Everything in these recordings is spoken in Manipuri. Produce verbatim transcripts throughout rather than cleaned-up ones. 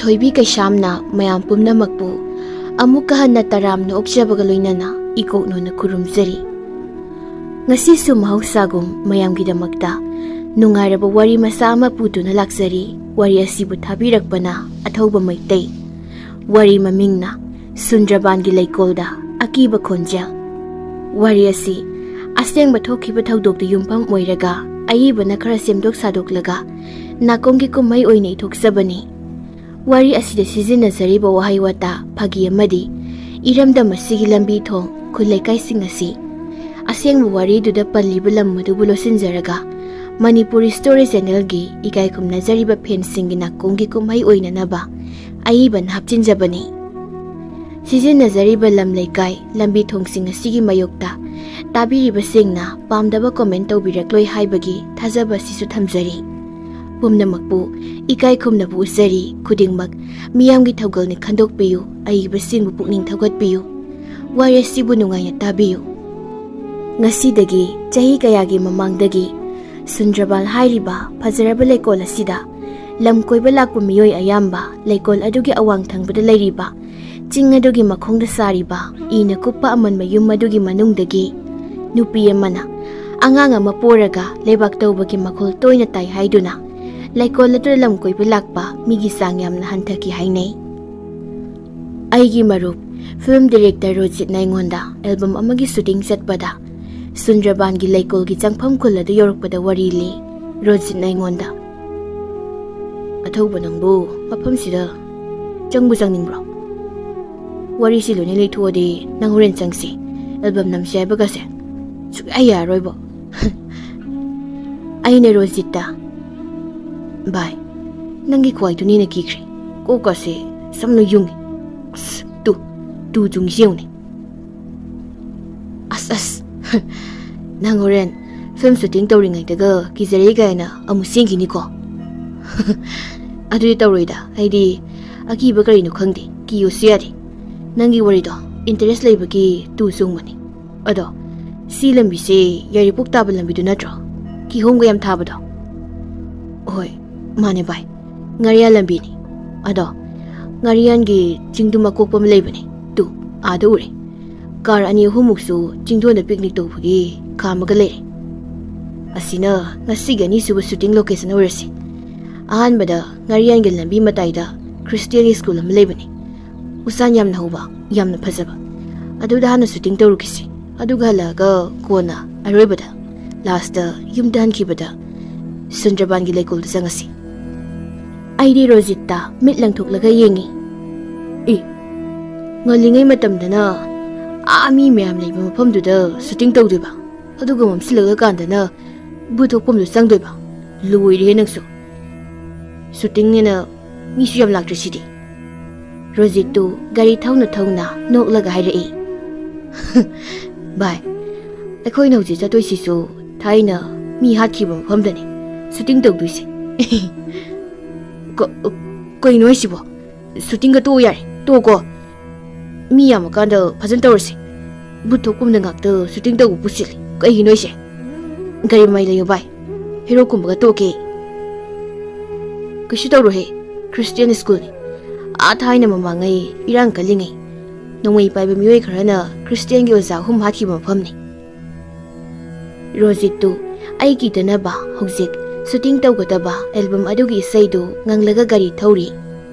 ꯊꯣꯏꯕꯤ ꯀꯩꯁꯥꯝꯅ ꯃꯌꯥꯝ ꯄꯨꯝꯅꯃꯛꯄꯨ ꯑꯃꯨꯛꯀ ꯍꯟꯅ ꯇꯔꯥꯝꯅ ꯑꯣꯛꯆꯕꯒ ꯂꯣꯏꯅꯅ ꯏꯀꯣꯛꯅꯣꯅ ꯈꯨꯔꯨꯝꯖꯔꯤ꯫ ꯉꯁꯤꯁꯨ ꯃꯍꯧꯁꯥꯒꯨꯝ ꯃꯌꯥꯝꯒꯤꯗꯃꯛꯇ ꯅꯨꯡꯉꯥꯏꯔꯕ ꯋꯥꯔꯤ ꯃꯆꯥ ꯑꯃ ꯄꯨꯗꯨꯅ ꯂꯥꯛꯆꯔꯤ꯫ ꯋꯥꯔꯤ ꯑꯁꯤꯕꯨ ꯊꯥꯕꯤꯔꯛꯄꯅ ꯑꯊꯧꯕ ꯃꯩꯇꯩ꯫ ꯋꯥꯔꯤ ꯃꯃꯤꯡꯅ ꯁꯨꯟꯗ꯭ꯔꯕꯥꯟꯒꯤ ꯂꯩꯀꯣꯜꯗ ꯑꯀꯤꯕ ꯈꯣꯟꯖꯦꯜ꯫ ꯋꯥꯔꯤ ꯑꯁꯤ ꯑꯁꯦꯡꯕ ꯊꯣꯛꯈꯤꯕ ꯊꯧꯗꯣꯛꯇ ꯌꯨꯝꯐꯝ ꯑꯣꯏꯔꯒ ꯑꯏꯕꯅ ꯈꯔ ꯁꯦꯝꯗꯣꯛ ꯁꯥꯗꯣꯛꯂꯒ ꯅꯥꯀꯣꯡꯒꯤ ꯀꯨꯝꯍꯩ ꯑꯣꯏꯅ ꯏꯊꯣꯛꯆꯕꯅꯤ꯫ ꯋꯥꯔꯤ ꯑꯁꯤꯗ ꯁꯤꯖꯤꯟꯅꯖꯔꯤꯕ ꯋꯥꯍꯩ ꯋꯥꯇꯥ, ꯐꯥꯒꯤ ꯑꯃꯗꯤ ꯏꯔꯝꯗꯝ ꯑꯁꯤꯒꯤ ꯂꯝꯕꯤ ꯊꯣꯡ, ꯈꯨꯜ ꯂꯩꯀꯥꯏꯁꯤꯡ ꯑꯁꯤ ꯑꯁꯦꯡꯕ ꯋꯥꯔꯤꯗꯨꯗ ꯄꯜꯂꯤꯕ ꯂꯝ ꯑꯗꯨꯕꯨ ꯂꯣꯠꯁꯤꯟꯖꯔꯒ ꯃꯅꯤꯄꯨꯔꯤ ꯁ꯭ꯇꯣꯔꯤ ꯆꯦꯅꯦꯜꯒꯤ ꯏꯀꯥꯏ ꯈꯨꯝꯅꯖꯔꯤꯕ ꯐꯦꯟꯁꯤꯡꯒꯤ ꯅꯥꯀꯣꯡꯒꯤ ꯀꯨꯝꯍꯩ ꯑꯣꯏꯅꯅꯕ ꯑꯏꯕꯅ ꯍꯥꯞꯆꯤꯟꯖꯕꯅꯤ꯫ ꯁꯤꯖꯤꯟꯅꯖꯔꯤꯕ ꯂꯝ ꯂꯩꯀꯥꯏ, ꯂꯝꯕꯤ ꯊꯣꯡꯁꯤꯡ ꯑꯁꯤꯒꯤ ꯃꯥꯌꯣꯛꯇ ꯇꯥꯕꯤꯔꯤꯕꯁꯤꯡꯅ ꯄꯥꯝꯗꯕ ꯀꯣꯃꯦꯟ ꯇꯧꯕꯤꯔꯛꯂꯣꯏ ꯍꯥꯏꯕꯒꯤ ꯊꯥꯖꯕ ꯑꯁꯤꯁꯨ ꯊꯝꯖꯔꯤ꯫ ꯄꯨꯝꯅꯃꯛꯄꯨ ꯏꯀꯥꯏ ꯈꯨꯝꯅꯕ ꯎꯠꯆꯔꯤ꯫ ꯈꯨꯗꯤꯡꯃꯛ ꯃꯤꯌꯥꯝꯒꯤ ꯊꯧꯒꯜꯅꯤ ꯈꯟꯗꯣꯛꯄꯤꯌꯨ꯫ ꯑꯏꯕꯁꯤꯡꯕꯨ ꯄꯨꯛꯅꯤꯡ ꯊꯧꯒꯠꯄꯤꯌꯨ꯫ ꯋꯥꯔꯤ ꯑꯁꯤꯕꯨ ꯅꯨꯡꯉꯥꯏꯅ ꯇꯥꯕꯤꯌꯨ꯫ ꯉꯁꯤꯗꯒꯤ ꯆꯍꯤ ꯀꯌꯥꯒꯤ ꯃꯃꯥꯡꯗꯒꯤ ꯁꯨꯟꯗ꯭ꯔꯕꯥꯜ ꯍꯥꯏꯔꯤꯕ ꯐꯖꯔꯕ ꯂꯩꯀꯣꯜ ꯑꯁꯤꯗ ꯂꯝ ꯀꯣꯏꯕ ꯂꯥꯛꯄ ꯃꯤꯑꯣꯏ ꯑꯌꯥꯝꯕ ꯂꯩꯀꯣꯜ ꯑꯗꯨꯒꯤ ꯑꯋꯥꯡ ꯊꯪꯕꯗ ꯂꯩꯔꯤꯕ ꯆꯤꯡ ꯑꯗꯨꯒꯤ ꯃꯈꯣꯡꯗ ꯁꯥꯔꯤꯕ ꯏꯅ ꯀꯨꯞꯄ ꯑꯃꯟꯕ ꯌꯨꯝ ꯑꯗꯨꯒꯤ ꯃꯅꯨꯡꯗꯒꯤ ꯅꯨꯄꯤ ꯑꯃꯅ ꯑꯉꯥꯡ ꯑꯃ ꯄꯣꯔꯒ ꯂꯩꯕꯥꯛ ꯇꯧꯕꯒꯤ ꯃꯈꯣꯜ ꯇꯣꯏꯅ ꯇꯥꯏ ꯍꯥꯏꯗꯨꯅ ꯂꯩꯀꯣꯜ ꯑꯗꯨꯗ ꯂꯝ ꯀꯣꯏꯕ ꯂꯥꯛꯄ ꯃꯤꯒꯤ ꯆꯥꯡ ꯌꯥꯝꯅ ꯍꯟꯊꯈꯤ ꯍꯥꯏꯅꯩ꯫ ꯑꯩꯒꯤ ꯃꯔꯨꯞ ꯐꯤꯜꯝ ꯗꯤꯔꯦꯛꯇꯔ ꯔꯣꯖꯤꯠꯅ ꯑꯩꯉꯣꯟꯗ ꯑꯦꯜꯕꯝ ꯑꯃꯒꯤ ꯁꯨꯇꯤꯡ ꯆꯠꯄꯗ ꯁꯨꯟꯗ꯭ꯔꯕꯥꯟꯒꯤ ꯂꯩꯀꯣꯜꯒꯤ ꯆꯪꯐꯝ ꯈꯨꯜ ꯑꯗꯨ ꯌꯧꯔꯛꯄꯗ ꯋꯥꯔꯤ ꯂꯤ꯫ ꯔꯣꯖꯤꯠꯅ ꯑꯩꯉꯣꯟꯗ, "ꯑꯊꯧꯕ ꯅꯪꯕꯨ ꯃꯐꯝꯁꯤꯗ ꯆꯪꯕꯨ ꯆꯪꯅꯤꯡꯕ꯭ꯔꯣ? ꯋꯥꯔꯤꯁꯤ ꯂꯣꯏꯅ ꯂꯩꯊꯣꯛꯑꯗꯤ ꯅꯪ ꯍꯣꯔꯦꯟ ꯆꯪꯁꯤ, ꯑꯦꯜꯕꯝ ꯅꯝꯁꯤ ꯍꯥꯏꯕꯒꯁꯦ ꯁꯨꯛꯌꯥ ꯌꯥꯔꯔꯣꯏꯕꯣ꯫" ꯑꯩꯅ ꯔꯣꯖꯤꯠꯇ, "ꯚꯥꯏ, ꯅꯪꯒꯤ ꯈ꯭ꯋꯥꯏꯗꯨꯅ ꯍꯦꯟꯅ ꯀꯤꯈ꯭ꯔꯦ꯫ ꯀꯣꯛꯀꯁꯦ ꯁꯝꯅ ꯌꯨꯡꯉꯤ꯫ ꯑꯁ, ꯇꯨ, ꯇꯨ ꯆꯨꯡꯉꯤꯁꯤ ꯌꯦꯡꯉꯨꯅꯦ꯫ ꯑꯁ, ꯑꯁ, ꯅꯪ ꯍꯣꯔꯦꯟ ꯐꯤꯜꯝ ꯁꯨꯇꯤꯡ ꯇꯧꯔꯤꯉꯩꯗꯒ ꯀꯤꯖꯔꯦ ꯀꯥꯏꯅ ꯑꯃꯨꯛ ꯆꯦꯟꯈꯤꯅꯤꯀꯣ꯫" "ꯑꯗꯨꯗꯤ ꯇꯧꯔꯣꯏꯗ, ꯑꯩꯗꯤ ꯑꯀꯤꯕ ꯀꯔꯤꯅꯣ ꯈꯪꯗꯦ, ꯀꯤꯌꯨꯁꯨ ꯌꯥꯗꯦ꯫ ꯅꯪꯒꯤ ꯋꯥꯔꯤꯗꯣ ꯏꯟꯇꯔꯦꯁ ꯂꯩꯕꯒꯤ ꯇꯨ ꯆꯨꯡꯕꯅꯤ꯫ ꯑꯗꯣ ꯁꯤ ꯂꯝꯕꯤꯁꯦ ꯌꯥꯏꯔꯤꯄꯣꯛ ꯇꯥꯕ ꯂꯝꯕꯤꯗꯨ ꯅꯠꯇ꯭ꯔꯣ? ꯀꯤꯍꯣꯝꯒ ꯌꯥꯝ ꯊꯥꯕꯗꯣ?" "ꯍꯣꯏ, ꯃꯥꯅꯦ ꯚꯥꯏ, ꯉꯥꯔꯤꯌꯥꯟ ꯂꯝꯕꯤꯅꯤ꯫ ꯑꯗꯣ, ꯉꯥꯔꯤꯌꯥꯟꯒꯤ ꯆꯤꯡꯗꯨ ꯃꯀꯣꯛꯄ ꯑꯃ ꯂꯩꯕꯅꯦ꯫ ꯇꯨ, ꯑꯥꯗ ꯎꯔꯦ꯫ ꯀꯥꯔ ꯑꯅꯤ ꯑꯍꯨꯝꯃꯨꯛꯁꯨ ꯆꯤꯡꯗꯣꯟꯗ ꯄꯤꯛꯅꯤꯛ ꯇꯧꯕꯒꯤ ꯈꯥꯝꯃꯒ ꯂꯩꯔꯦ꯫ ꯑꯁꯤꯅ ꯉꯁꯤꯒꯤ ꯑꯅꯤꯁꯨꯕ ꯁꯨꯇꯤꯡ ꯂꯣꯀꯦꯁꯟ ꯑꯣꯏꯔꯁꯤ꯫ ꯑꯍꯥꯟꯕꯗ ꯉꯥꯔꯤꯌꯥꯟꯒꯤ ꯂꯝꯕꯤ ꯃꯇꯥꯏꯗ ꯈ꯭ꯔꯤꯁꯇꯤꯌꯟ ꯁ꯭ꯀꯨꯜ ꯑꯃ ꯂꯩꯕꯅꯦ꯫ ꯎꯆꯥꯟ ꯌꯥꯝꯅ ꯍꯧꯕ, ꯌꯥꯝꯅ ꯐꯖꯕ꯫ ꯑꯗꯨꯗ ꯍꯥꯟꯅ ꯁꯨꯇꯤꯡ ꯇꯧꯔꯨꯈꯤꯁꯤ꯫ ꯑꯗꯨꯒ ꯍꯜꯂꯛꯑꯒ ꯀꯣꯟꯅ ꯑꯔꯣꯏꯕꯗ, ꯂꯥꯁꯇ ꯌꯨꯝꯗ ꯍꯟꯈꯤꯕꯗ ꯁꯨꯟꯗ꯭ꯔꯕꯥꯟꯒꯤ ꯂꯩꯀꯣꯜꯗ ꯆꯪꯉꯁꯤ꯫ ꯑꯩꯗꯤ ꯔꯣꯖꯤꯠꯇ ꯃꯤꯠ ꯂꯪꯊꯣꯛꯂꯒ ꯌꯦꯡꯉꯤ꯫ "ꯑꯦ, ꯉꯜꯂꯤꯉꯩ ꯃꯇꯝꯗꯅ ꯑꯥ ꯃꯤ ꯃꯌꯥꯝ ꯂꯩꯕ ꯃꯐꯝꯗꯨꯗ ꯁꯨꯇꯤꯡ ꯇꯧꯗꯣꯏꯕ, ꯑꯗꯨꯒ ꯃꯝꯁꯤꯜꯂꯛꯂꯀꯥꯟꯗꯅ ꯚꯨꯠ ꯊꯣꯛꯐꯝꯗꯨ ꯆꯪꯗꯣꯏꯕ? ꯂꯣꯏꯔꯦꯍꯦ ꯅꯪꯁꯨ꯫ ꯁꯨꯇꯤꯡꯅꯦꯅ ꯃꯤꯁꯨ ꯌꯥꯝ ꯂꯥꯛꯇ꯭ꯔꯤꯁꯤꯗꯤ꯫" ꯔꯣꯖꯤꯠꯇꯨ ꯒꯥꯔꯤ ꯊꯧꯅ ꯊꯧꯅ ꯅꯣꯛꯂꯒ ꯍꯥꯏꯔꯛꯏ꯫ "ꯚꯥꯏ, ꯑꯩꯈꯣꯏꯅ ꯍꯧꯖꯤꯛ ꯆꯠꯇꯣꯏꯁꯤꯁꯨ ꯊꯥꯏꯅ ꯃꯤ ꯍꯥꯠꯈꯤꯕ ꯃꯐꯝꯗꯅꯤ ꯁꯨꯇꯤꯡ ꯇꯧꯗꯣꯏꯁꯦ꯫" "ꯀ-, ꯀꯩꯅꯣ ꯍꯥꯏꯁꯤꯕꯣ? ꯁꯨꯇꯤꯡꯒ ꯇꯣꯛꯑꯣ ꯌꯥꯔꯦ, ꯇꯣꯛꯑꯣꯀꯣ꯫ ꯃꯤ ꯌꯥꯝꯃꯀꯥꯟꯗ ꯐꯖꯅ ꯇꯧꯔꯁꯦ꯫ ꯚꯨꯠ ꯊꯣꯛꯐꯝꯗ ꯉꯥꯛꯇ ꯁꯨꯇꯤꯡ ꯇꯧꯕ ꯄꯨꯁꯤꯜꯂꯤ꯫ ꯀꯩꯒꯤꯅꯣ ꯍꯥꯏꯁꯦ?" "ꯒꯥꯔꯤ ꯃꯃꯥꯏ ꯂꯩꯌꯣ ꯚꯥꯏ, ꯍꯦꯔꯣ ꯀꯨꯝꯕꯒ ꯇꯣꯛꯀꯦ꯫" "ꯀꯩꯁꯨ ꯇꯧꯔꯣꯏꯍꯦ, ꯈ꯭ꯔꯤꯁꯇꯤꯌꯟ ꯁ꯭ꯀꯨꯜꯅꯤ꯫ ꯑꯥ ꯊꯥꯏꯅ ꯃꯃꯥꯡꯉꯩ ꯏꯔꯥꯡ ꯀꯜꯂꯤꯉꯩ ꯅꯣꯡꯃꯩ ꯄꯥꯏꯕ ꯃꯤꯑꯣꯏ ꯈꯔꯅ ꯈ꯭ꯔꯤꯁꯇꯤꯌꯟꯒꯤ ꯑꯣꯖꯥ ꯑꯍꯨꯝ ꯍꯥꯠꯈꯤꯕ ꯃꯐꯝꯅꯤ꯫" ꯔꯣꯖꯤꯠꯇꯨ ꯑꯩꯒꯤꯗꯅꯕ ꯍꯧꯖꯤꯛ ꯁꯨꯇꯤꯡ ꯇꯧꯒꯗꯕ ꯑꯦꯜꯕꯝ ꯑꯗꯨꯒꯤ ꯏꯁꯩꯗꯨ ꯉꯪꯂꯒ ꯒꯥꯔꯤ ꯊꯧꯔꯤ꯫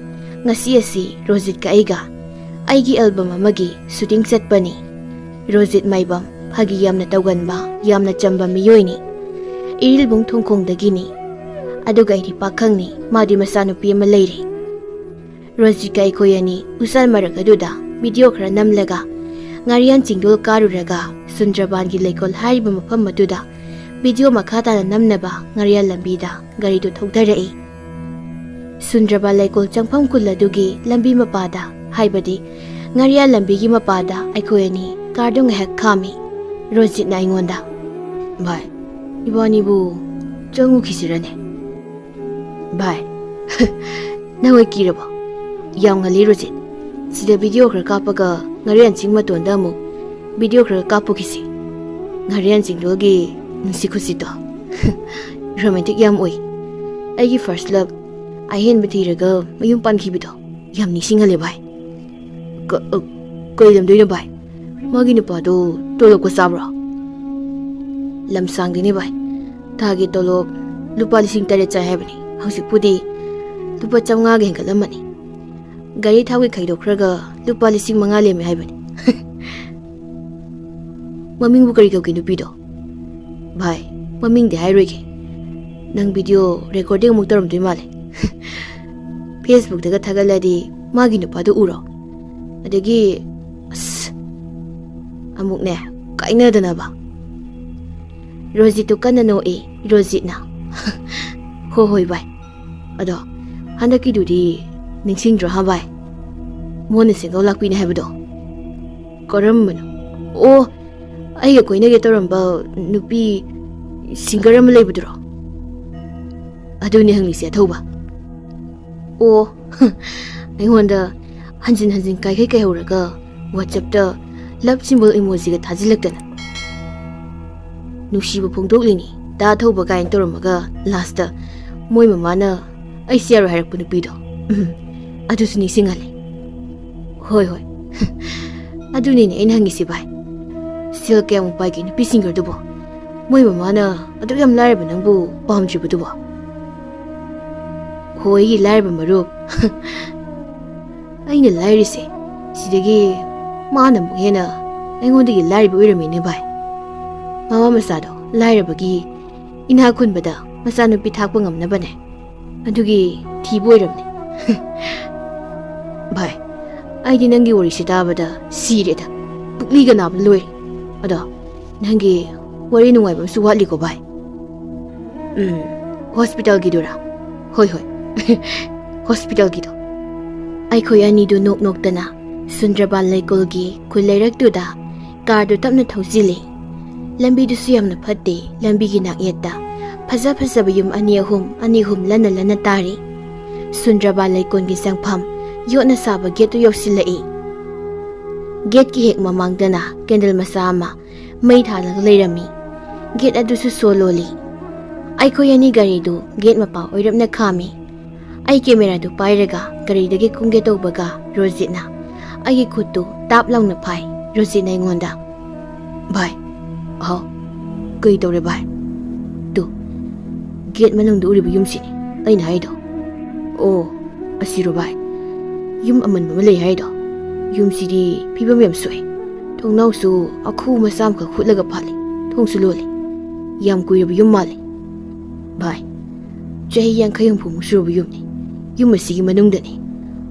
ꯉꯁꯤ ꯑꯁꯤ ꯔꯣꯖꯤꯠꯀ ꯑꯩꯒ ꯑꯩꯒꯤ ꯑꯦꯜꯕꯝ ꯑꯃꯒꯤ ꯁꯨꯇꯤꯡ ꯆꯠꯄꯅꯤ꯫ ꯔꯣꯖꯤꯠ ꯃꯥꯏꯕꯝ ꯐꯥꯒꯤ ꯌꯥꯝꯅ ꯇꯧꯒꯟꯕ, ꯌꯥꯝꯅ ꯆꯝꯕ ꯃꯤꯑꯣꯏꯅꯤ꯫ ꯏꯔꯤꯜꯕꯨꯡ ꯊꯣꯡꯈꯣꯡꯗꯒꯤꯅꯤ꯫ ꯑꯗꯨꯒ ꯑꯩꯗꯤ ꯄꯥꯈꯪꯅꯤ, ꯃꯥꯗꯤ ꯃꯆꯥꯅꯨꯄꯤ ꯑꯃ ꯂꯩꯔꯦ꯫ ꯔꯣꯖꯤꯠꯀ ꯑꯩꯈꯣꯏ ꯑꯅꯤ ꯎꯆꯥꯟ ꯃꯔꯛ ꯑꯗꯨꯗ ꯚꯤꯗꯤꯑꯣ ꯈꯔ ꯅꯝꯂꯒ ꯉꯥꯔꯤꯌꯥꯟ ꯆꯤꯡꯗꯣꯜ ꯀꯥꯔꯨꯔꯒ ꯁꯨꯟꯗ꯭ꯔꯕꯥꯟꯒꯤ ꯂꯩꯀꯣꯜ ꯍꯥꯏꯔꯤꯕ ꯃꯐꯝ ꯑꯗꯨꯗ ꯚꯤꯗꯤꯑꯣ ꯃꯈꯥ ꯇꯥꯅ ꯅꯝꯅꯕ ꯉꯥꯔꯤꯌꯥꯟ ꯂꯝꯕꯤꯗ ꯒꯥꯔꯤꯗꯨ ꯊꯧꯊꯔꯛꯏ꯫ ꯁꯨꯟꯗ꯭ꯔꯕꯥꯟ ꯂꯩꯀꯣꯜ ꯆꯪꯐꯝ ꯈꯨꯜ ꯑꯗꯨꯒꯤ ꯂꯝꯕꯤ ꯃꯄꯥꯗ, ꯍꯥꯏꯕꯗꯤ ꯉꯥꯔꯤꯌꯥꯟ ꯂꯝꯕꯤꯒꯤ ꯃꯄꯥꯗ ꯑꯩꯈꯣꯏ ꯑꯅꯤ ꯀꯥꯔꯗꯨ ꯉꯥꯏꯍꯥꯛ ꯈꯥꯝꯃꯤ꯫ ꯔꯣꯖꯤꯠꯅ ꯑꯩꯉꯣꯟꯗ, "ꯚꯥꯏ, ꯏꯕꯥꯅꯤꯕꯨ ꯆꯪꯉꯨꯈꯤꯁꯤꯔꯅꯦ?" "ꯚꯥꯏ, ꯅꯪ ꯑꯣꯏ ꯀꯤꯔꯕꯣ? ꯌꯥꯝ ꯉꯜꯂꯤ ꯔꯣꯖꯤꯠ꯫ ꯁꯤꯗ ꯚꯤꯗꯤꯑꯣ ꯈꯔ ꯀꯥꯞꯄꯒ ꯉꯥꯔꯤꯌꯥꯟ ꯆꯤꯡ ꯃꯇꯣꯟꯗ ꯑꯃꯨꯛ ꯚꯤꯗꯤꯑꯣ ꯈꯔ ꯀꯥꯞꯄꯨꯈꯤꯁꯤ꯫ ꯉꯥꯔꯤꯌꯥꯟ ꯆꯤꯡꯗꯣꯜꯒꯤ ꯅꯨꯡꯁꯤ ꯈꯨꯁꯤꯠꯇꯣ ꯔꯣꯃꯦꯟꯇꯤꯛ ꯌꯥꯝ ꯑꯣꯏ꯫ ꯑꯩꯒꯤ ꯐꯥꯔꯁ ꯂꯞ ꯑꯍꯦꯟꯕ ꯊꯤꯔꯒ ꯃꯌꯨꯝ ꯄꯥꯟꯈꯤꯕꯗꯣ ꯌꯥꯝ ꯅꯤꯡꯁꯤꯡꯍꯜꯂꯦ ꯚꯥꯏ꯫ ꯀ-, ꯑ, ꯀꯩ ꯂꯝꯗꯩꯅꯣ ꯚꯥꯏ? ꯃꯥꯒꯤ ꯅꯨꯄꯥꯗꯣ ꯇꯣꯂꯣꯞꯀ ꯆꯥꯕ꯭ꯔꯣ? ꯂꯝꯁꯥꯡꯗꯩꯅꯦ ꯚꯥꯏ꯫ ꯊꯥꯒꯤ ꯇꯣꯂꯣꯞ ꯂꯨꯄꯥ ꯂꯤꯁꯤꯡ ꯇꯔꯦꯠ ꯆꯥꯏ ꯍꯥꯏꯕꯅꯤ꯫ ꯍꯧꯖꯤꯛꯄꯨꯗꯤ ꯂꯨꯄꯥ ꯆꯥꯝꯃꯉꯥꯒ ꯍꯦꯟꯒꯠꯂꯝꯃꯅꯤ꯫ ꯒꯥꯔꯤ ꯊꯥꯎꯒꯤ ꯈꯥꯏꯗꯣꯛꯈ꯭ꯔꯒ ꯂꯨꯄꯥ ꯂꯤꯁꯤꯡ ꯃꯉꯥ ꯂꯦꯝꯃꯦ ꯍꯥꯏꯕꯅꯤ꯫ ꯃꯃꯤꯡꯕꯨ ꯀꯔꯤ ꯀꯧꯒꯦ ꯅꯨꯄꯤꯗꯣ? ꯚꯥꯏ, ꯃꯃꯤꯡꯗꯤ ꯍꯥꯏꯔꯣꯏꯒꯦ꯫ ꯅꯪ video recording ꯑꯃꯨꯛ ꯇꯧꯔꯝꯗꯣꯏ ꯃꯥꯜꯂꯦ꯫ Facebookꯇꯒ ꯊꯥꯒꯠꯂꯗꯤ ꯃꯥꯒꯤ ꯅꯨꯄꯥꯗꯨ ꯎꯔꯣ꯫ ꯑꯗꯒꯤ, ꯑꯁ, ꯑꯃꯨꯛꯅꯦ, ꯀꯥꯏꯅꯗꯅꯕ꯫ ꯔꯣꯖꯤꯠꯇꯨ ꯀꯟꯅ ꯅꯣꯛꯏ, ꯔꯣꯖꯤꯠꯅ꯫ ꯍꯣ ꯍꯣꯏ ꯚꯥꯏ꯫ ꯑꯗꯣ, ꯍꯟꯗꯛꯀꯤꯗꯨꯗꯤ ꯅꯤꯡꯁꯤꯡꯗ꯭ꯔꯣ ꯍꯥ ꯚꯥꯏ? ꯃꯣꯟꯅ ꯁꯦꯡꯗꯧ ꯂꯥꯛꯄꯤꯅꯦ ꯍꯥꯏꯕꯗꯣ꯫ ꯀꯔꯝꯕꯅꯣ? ꯑꯣ, ꯑꯩꯒ ꯀꯣꯏꯅꯒꯦ ꯇꯧꯔꯝꯕ ꯅꯨꯄꯤ singer ꯑꯃ ꯂꯩꯕꯗꯨꯔꯣ? ꯑꯗꯨꯅꯦ ꯍꯪꯂꯤꯁꯦ, ꯑꯊꯧꯕ꯫ ꯑꯣ, ꯑꯩꯉꯣꯟꯗ ꯍꯟꯖꯤꯟ ꯍꯟꯖꯤꯟ ꯀꯥꯏꯈꯩ ꯀꯩꯍꯧꯔꯒ WhatsAppꯇ love symbol emojiꯒ ꯊꯥꯖꯤꯜꯂꯛꯇꯅ꯫ ꯅꯨꯡꯁꯤꯕ ꯐꯣꯡꯗꯣꯛꯂꯤꯅꯤ, ꯗꯥ ꯊꯧꯕ ꯀꯥꯏꯅ ꯇꯧꯔꯝꯃꯒ lastꯇ ꯃꯣꯏ ꯃꯃꯥꯅ ꯑꯩꯁꯦ ꯌꯥꯔꯣꯏ ꯍꯥꯏꯔꯛꯄ ꯅꯨꯄꯤꯗꯣ꯫ ꯎꯝ, ꯑꯗꯨꯁꯨ ꯅꯤꯡꯁꯤꯡꯍꯜꯂꯦ꯫ ꯍꯣꯏ, ꯍꯣꯏ꯫ ꯑꯗꯨꯅꯤꯅꯦ ꯑꯩꯅ ꯍꯪꯉꯤꯁꯤ ꯚꯥꯏ꯫ ꯁꯦꯜ ꯀꯌꯥꯃꯨꯛ ꯄꯥꯏꯒꯦ ꯅꯨꯄꯤ singerꯗꯨꯕꯣ? ꯃꯣꯏ ꯃꯃꯥꯅ ꯑꯗꯨꯛ ꯌꯥꯝ ꯂꯥꯏꯔꯕ ꯅꯪꯕꯨ ꯄꯥꯝꯗ꯭ꯔꯤꯕꯗꯨꯕꯣ? ꯍꯣꯏꯒꯤ ꯂꯥꯏꯔꯕ ꯃꯔꯨꯞ꯫ ꯑꯩꯅ ꯂꯥꯏꯔꯤꯁꯦ, ꯁꯤꯗꯒꯤ ꯃꯥꯅ ꯑꯃꯨꯛ ꯍꯦꯟꯅ ꯑꯩꯉꯣꯟꯗꯒꯤ ꯂꯥꯏꯔꯕ ꯑꯣꯏꯔꯝꯃꯤꯅꯦ ꯚꯥꯏ꯫ ꯃꯃꯥ ꯃꯆꯥꯗꯣ ꯂꯥꯏꯔꯕꯒꯤ ꯏꯅꯥꯛ ꯈꯨꯟꯕꯗ ꯃꯆꯥꯅꯨꯄꯤ ꯊꯥꯛꯄ ꯉꯝꯅꯕꯅꯦ꯫ ꯑꯗꯨꯒꯤ ꯊꯤꯕ ꯑꯣꯏꯔꯝꯅꯤ꯫ ꯚꯥꯏ, ꯑꯩꯗꯤ ꯅꯪꯒꯤ ꯋꯥꯔꯤꯁꯤ ꯇꯥꯕꯗ ꯁꯤꯔꯦꯗ꯫ ꯄꯨꯛꯂꯤꯒ ꯅꯥꯕ ꯂꯣꯏꯔꯦ꯫ ꯑꯗꯣ, ꯅꯪꯒꯤ ꯋꯥꯔꯤ ꯅꯨꯡꯉꯥꯏꯕ ꯑꯃꯁꯨ ꯋꯥꯠꯂꯤꯀꯣ ꯚꯥꯏ꯫ ꯎꯝ, hospitalꯒꯤꯗꯨꯔꯥ? ꯍꯣꯏ, ꯍꯣꯏ꯫ Hospitalꯒꯤꯗꯣ꯫ ꯑꯩꯈꯣꯏ ꯑꯅꯤꯗꯨ ꯅꯣꯛ ꯅꯣꯛꯇꯅ ꯁꯨꯟꯗ꯭ꯔꯕꯥꯟ ꯂꯩꯀꯣꯜꯒꯤ ꯈꯨꯜ ꯂꯩꯔꯛꯇꯨꯗ ꯀꯥꯔꯗꯨ ꯇꯞꯅ ꯊꯧꯖꯤꯜꯂꯤ꯫ ꯂꯝꯕꯤꯗꯨꯁꯨ ꯌꯥꯝꯅ ꯐꯠꯇꯦ꯫ ꯂꯝꯕꯤꯒꯤ ꯅꯥꯛꯌꯦꯠꯇ ꯐꯖ ꯐꯖꯕ ꯌꯨꯝ ꯑꯅꯤ ꯑꯍꯨꯝ, ꯑꯅꯤ ꯑꯍꯨꯝ ꯂꯟꯅ ꯂꯟꯅ ꯇꯥꯔꯤ꯫ ꯁꯨꯟꯗ꯭ꯔꯕꯥꯟ ꯂꯩꯀꯣꯜꯒꯤ ꯆꯪꯐꯝ ꯌꯣꯠꯅ ꯁꯥꯕ ꯒꯦꯠꯇꯨ ꯌꯧꯁꯤꯜꯂꯛꯏ꯫ ꯒꯦꯠꯀꯤ ꯍꯦꯛ ꯃꯃꯥꯡꯗꯅ ꯀꯦꯟꯗꯜ ꯃꯆꯥ ꯑꯃ ꯃꯩ ꯊꯥꯜꯂꯒ ꯂꯩꯔꯝꯃꯤ꯫ ꯒꯦꯠ ꯑꯗꯨꯁꯨ ꯁꯣ ꯂꯣꯜꯂꯤ꯫ ꯑꯩꯈꯣꯏ ꯑꯅꯤ ꯒꯥꯔꯤꯗꯨ ꯒꯦꯠ ꯃꯄꯥ ꯑꯣꯏꯔꯞꯅ ꯈꯥꯝꯃꯤ꯫ ꯑꯩ ꯀꯦꯃꯦꯔꯥꯗꯨ ꯄꯥꯏꯔꯒ ꯒꯥꯔꯤꯗꯒꯤ ꯀꯨꯝꯒꯦ ꯇꯧꯕꯒ ꯔꯣꯖꯤꯠꯅ ꯑꯩꯒꯤ ꯈꯨꯠꯇꯨ ꯇꯥꯞ ꯂꯥꯎꯅ ꯐꯥꯏ꯫ ꯔꯣꯖꯤꯠꯅ ꯑꯩꯉꯣꯟꯗ, "ꯚꯥꯏ, ꯍꯥꯎ, ꯀꯩ ꯇꯧꯔꯦ ꯚꯥꯏ?" "ꯇꯨ, ꯒꯦꯠ ꯃꯅꯨꯡꯗ ꯎꯔꯤꯕ ꯌꯨꯝꯁꯤꯅꯤ ꯑꯩꯅ ꯍꯥꯏꯗꯣ꯫" "ꯑꯣ, ꯑꯁꯤꯔꯣ ꯚꯥꯏ? ꯌꯨꯝ ꯑꯃꯟꯕ ꯑꯃ ꯂꯩ ꯍꯥꯏꯗꯣ? ꯌꯨꯝꯁꯤꯗꯤ ꯐꯤꯕꯝ ꯌꯥꯝ ꯁꯣꯛꯑꯦ꯫ ꯊꯣꯡꯅꯥꯎꯁꯨ ꯑꯈꯨꯕ ꯃꯆꯥ ꯑꯃꯈꯛ ꯍꯨꯠꯂꯒ ꯐꯥꯠꯂꯤ꯫ ꯊꯣꯡꯁꯨ ꯂꯣꯜꯂꯤ꯫ ꯌꯥꯝ ꯀꯨꯏꯔꯕ ꯌꯨꯝ ꯃꯥꯜꯂꯤ ꯚꯥꯏ꯫ ꯆꯍꯤ ꯌꯥꯡꯈꯩ ꯍꯨꯝꯐꯨꯃꯨꯛ ꯁꯨꯔꯕ ꯌꯨꯝꯅꯤ꯫ ꯌꯨꯝ ꯑꯁꯤꯒꯤ ꯃꯅꯨꯡꯗꯅꯤ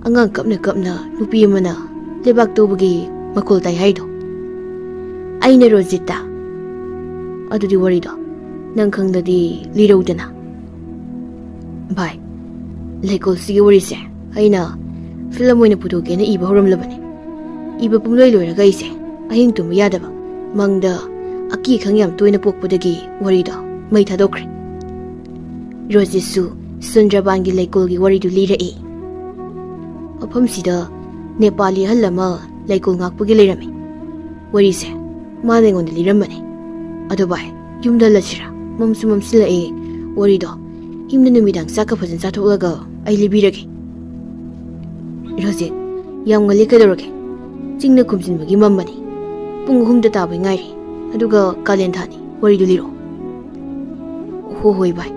ꯑꯉꯥꯡ ꯀꯞꯅ ꯀꯞꯅ ꯅꯨꯄꯤ ꯑꯃꯅ ꯂꯩꯕꯥꯛ ꯇꯧꯕꯒꯤ ꯃꯈꯣꯜ ꯇꯥꯏ ꯍꯥꯏꯗꯣ꯫" ꯑꯩꯅ ꯔꯣꯖꯤꯠꯇ, "ꯑꯗꯨꯗꯤ ꯋꯥꯔꯤꯗꯣ ꯅꯪ ꯈꯪꯗꯗꯤ ꯂꯤꯔꯧꯗꯅ꯫" "ꯚꯥꯏ, ꯂꯩꯀꯣꯜꯁꯤꯒꯤ ꯋꯥꯔꯤꯁꯦ ꯑꯩꯅ ꯐꯤꯂꯝ ꯑꯣꯏꯅ ꯄꯨꯊꯣꯛꯀꯦꯅ ꯏꯕ ꯍꯧꯔꯝꯂꯕꯅꯤ꯫ ꯏꯕ ꯄꯨꯡꯂꯣꯏ ꯂꯣꯏꯔꯒ ꯑꯩꯁꯦ ꯑꯍꯤꯡ ꯇꯨꯝꯕ ꯌꯥꯗꯕ, ꯃꯪꯗ ꯑꯀꯤ ꯑꯈꯪ ꯌꯥꯝ ꯇꯣꯏꯅ ꯄꯣꯛꯄꯗꯒꯤ ꯋꯥꯔꯤꯗꯣ ꯃꯩ ꯊꯥꯗꯣꯛꯈ꯭ꯔꯦ꯫" ꯔꯣꯖꯤꯠꯁꯨ ꯁꯨꯟꯗ꯭ꯔꯕꯥꯟꯒꯤ ꯂꯩꯀꯣꯜꯒꯤ ꯋꯥꯔꯤꯗꯨ ꯂꯤꯔꯛꯏ꯫ ꯃꯐꯝꯁꯤꯗ ꯅꯦꯄꯥꯂꯤ ꯑꯍꯜ ꯑꯃ ꯂꯩꯀꯣꯜ ꯉꯥꯛꯄꯒꯤ ꯂꯩꯔꯝꯃꯤ꯫ ꯋꯥꯔꯤꯁꯦ ꯃꯥꯅ ꯑꯩꯉꯣꯟꯗ ꯂꯤꯔꯝꯕꯅꯤ꯫ "ꯑꯗꯣ ꯚꯥꯏ, ꯌꯨꯝꯗ ꯍꯜꯂꯁꯤꯔꯥ? ꯃꯝꯁꯨ ꯃꯝꯁꯤꯜꯂꯛꯑꯦ꯫ ꯋꯥꯔꯤꯗꯣ ꯌꯨꯝꯗ ꯅꯨꯃꯤꯗꯥꯡ ꯆꯥꯛꯀ ꯐꯖꯅ ꯆꯥꯊꯣꯛꯂꯒ ꯑꯩ ꯂꯤꯕꯤꯔꯒꯦ꯫" "ꯔꯣꯖꯤꯠ, ꯌꯥꯝ ꯉꯜꯂꯤ ꯀꯩꯗꯧꯔꯒꯦ? ꯆꯤꯡꯅ ꯈꯨꯝꯖꯤꯟꯕꯒꯤ ꯃꯝꯕꯅꯤ꯫ ꯄꯨꯡ ꯑꯍꯨꯝꯗ ꯇꯥꯕꯩ ꯉꯥꯏꯔꯤ꯫ ꯑꯗꯨꯒ ꯀꯥꯂꯦꯟ ꯊꯥꯅꯤ꯫ ꯋꯥꯔꯤꯗꯨ ꯂꯤꯔꯛꯑꯣ꯫" "ꯍꯣ ꯍꯣꯏ ꯚꯥꯏ,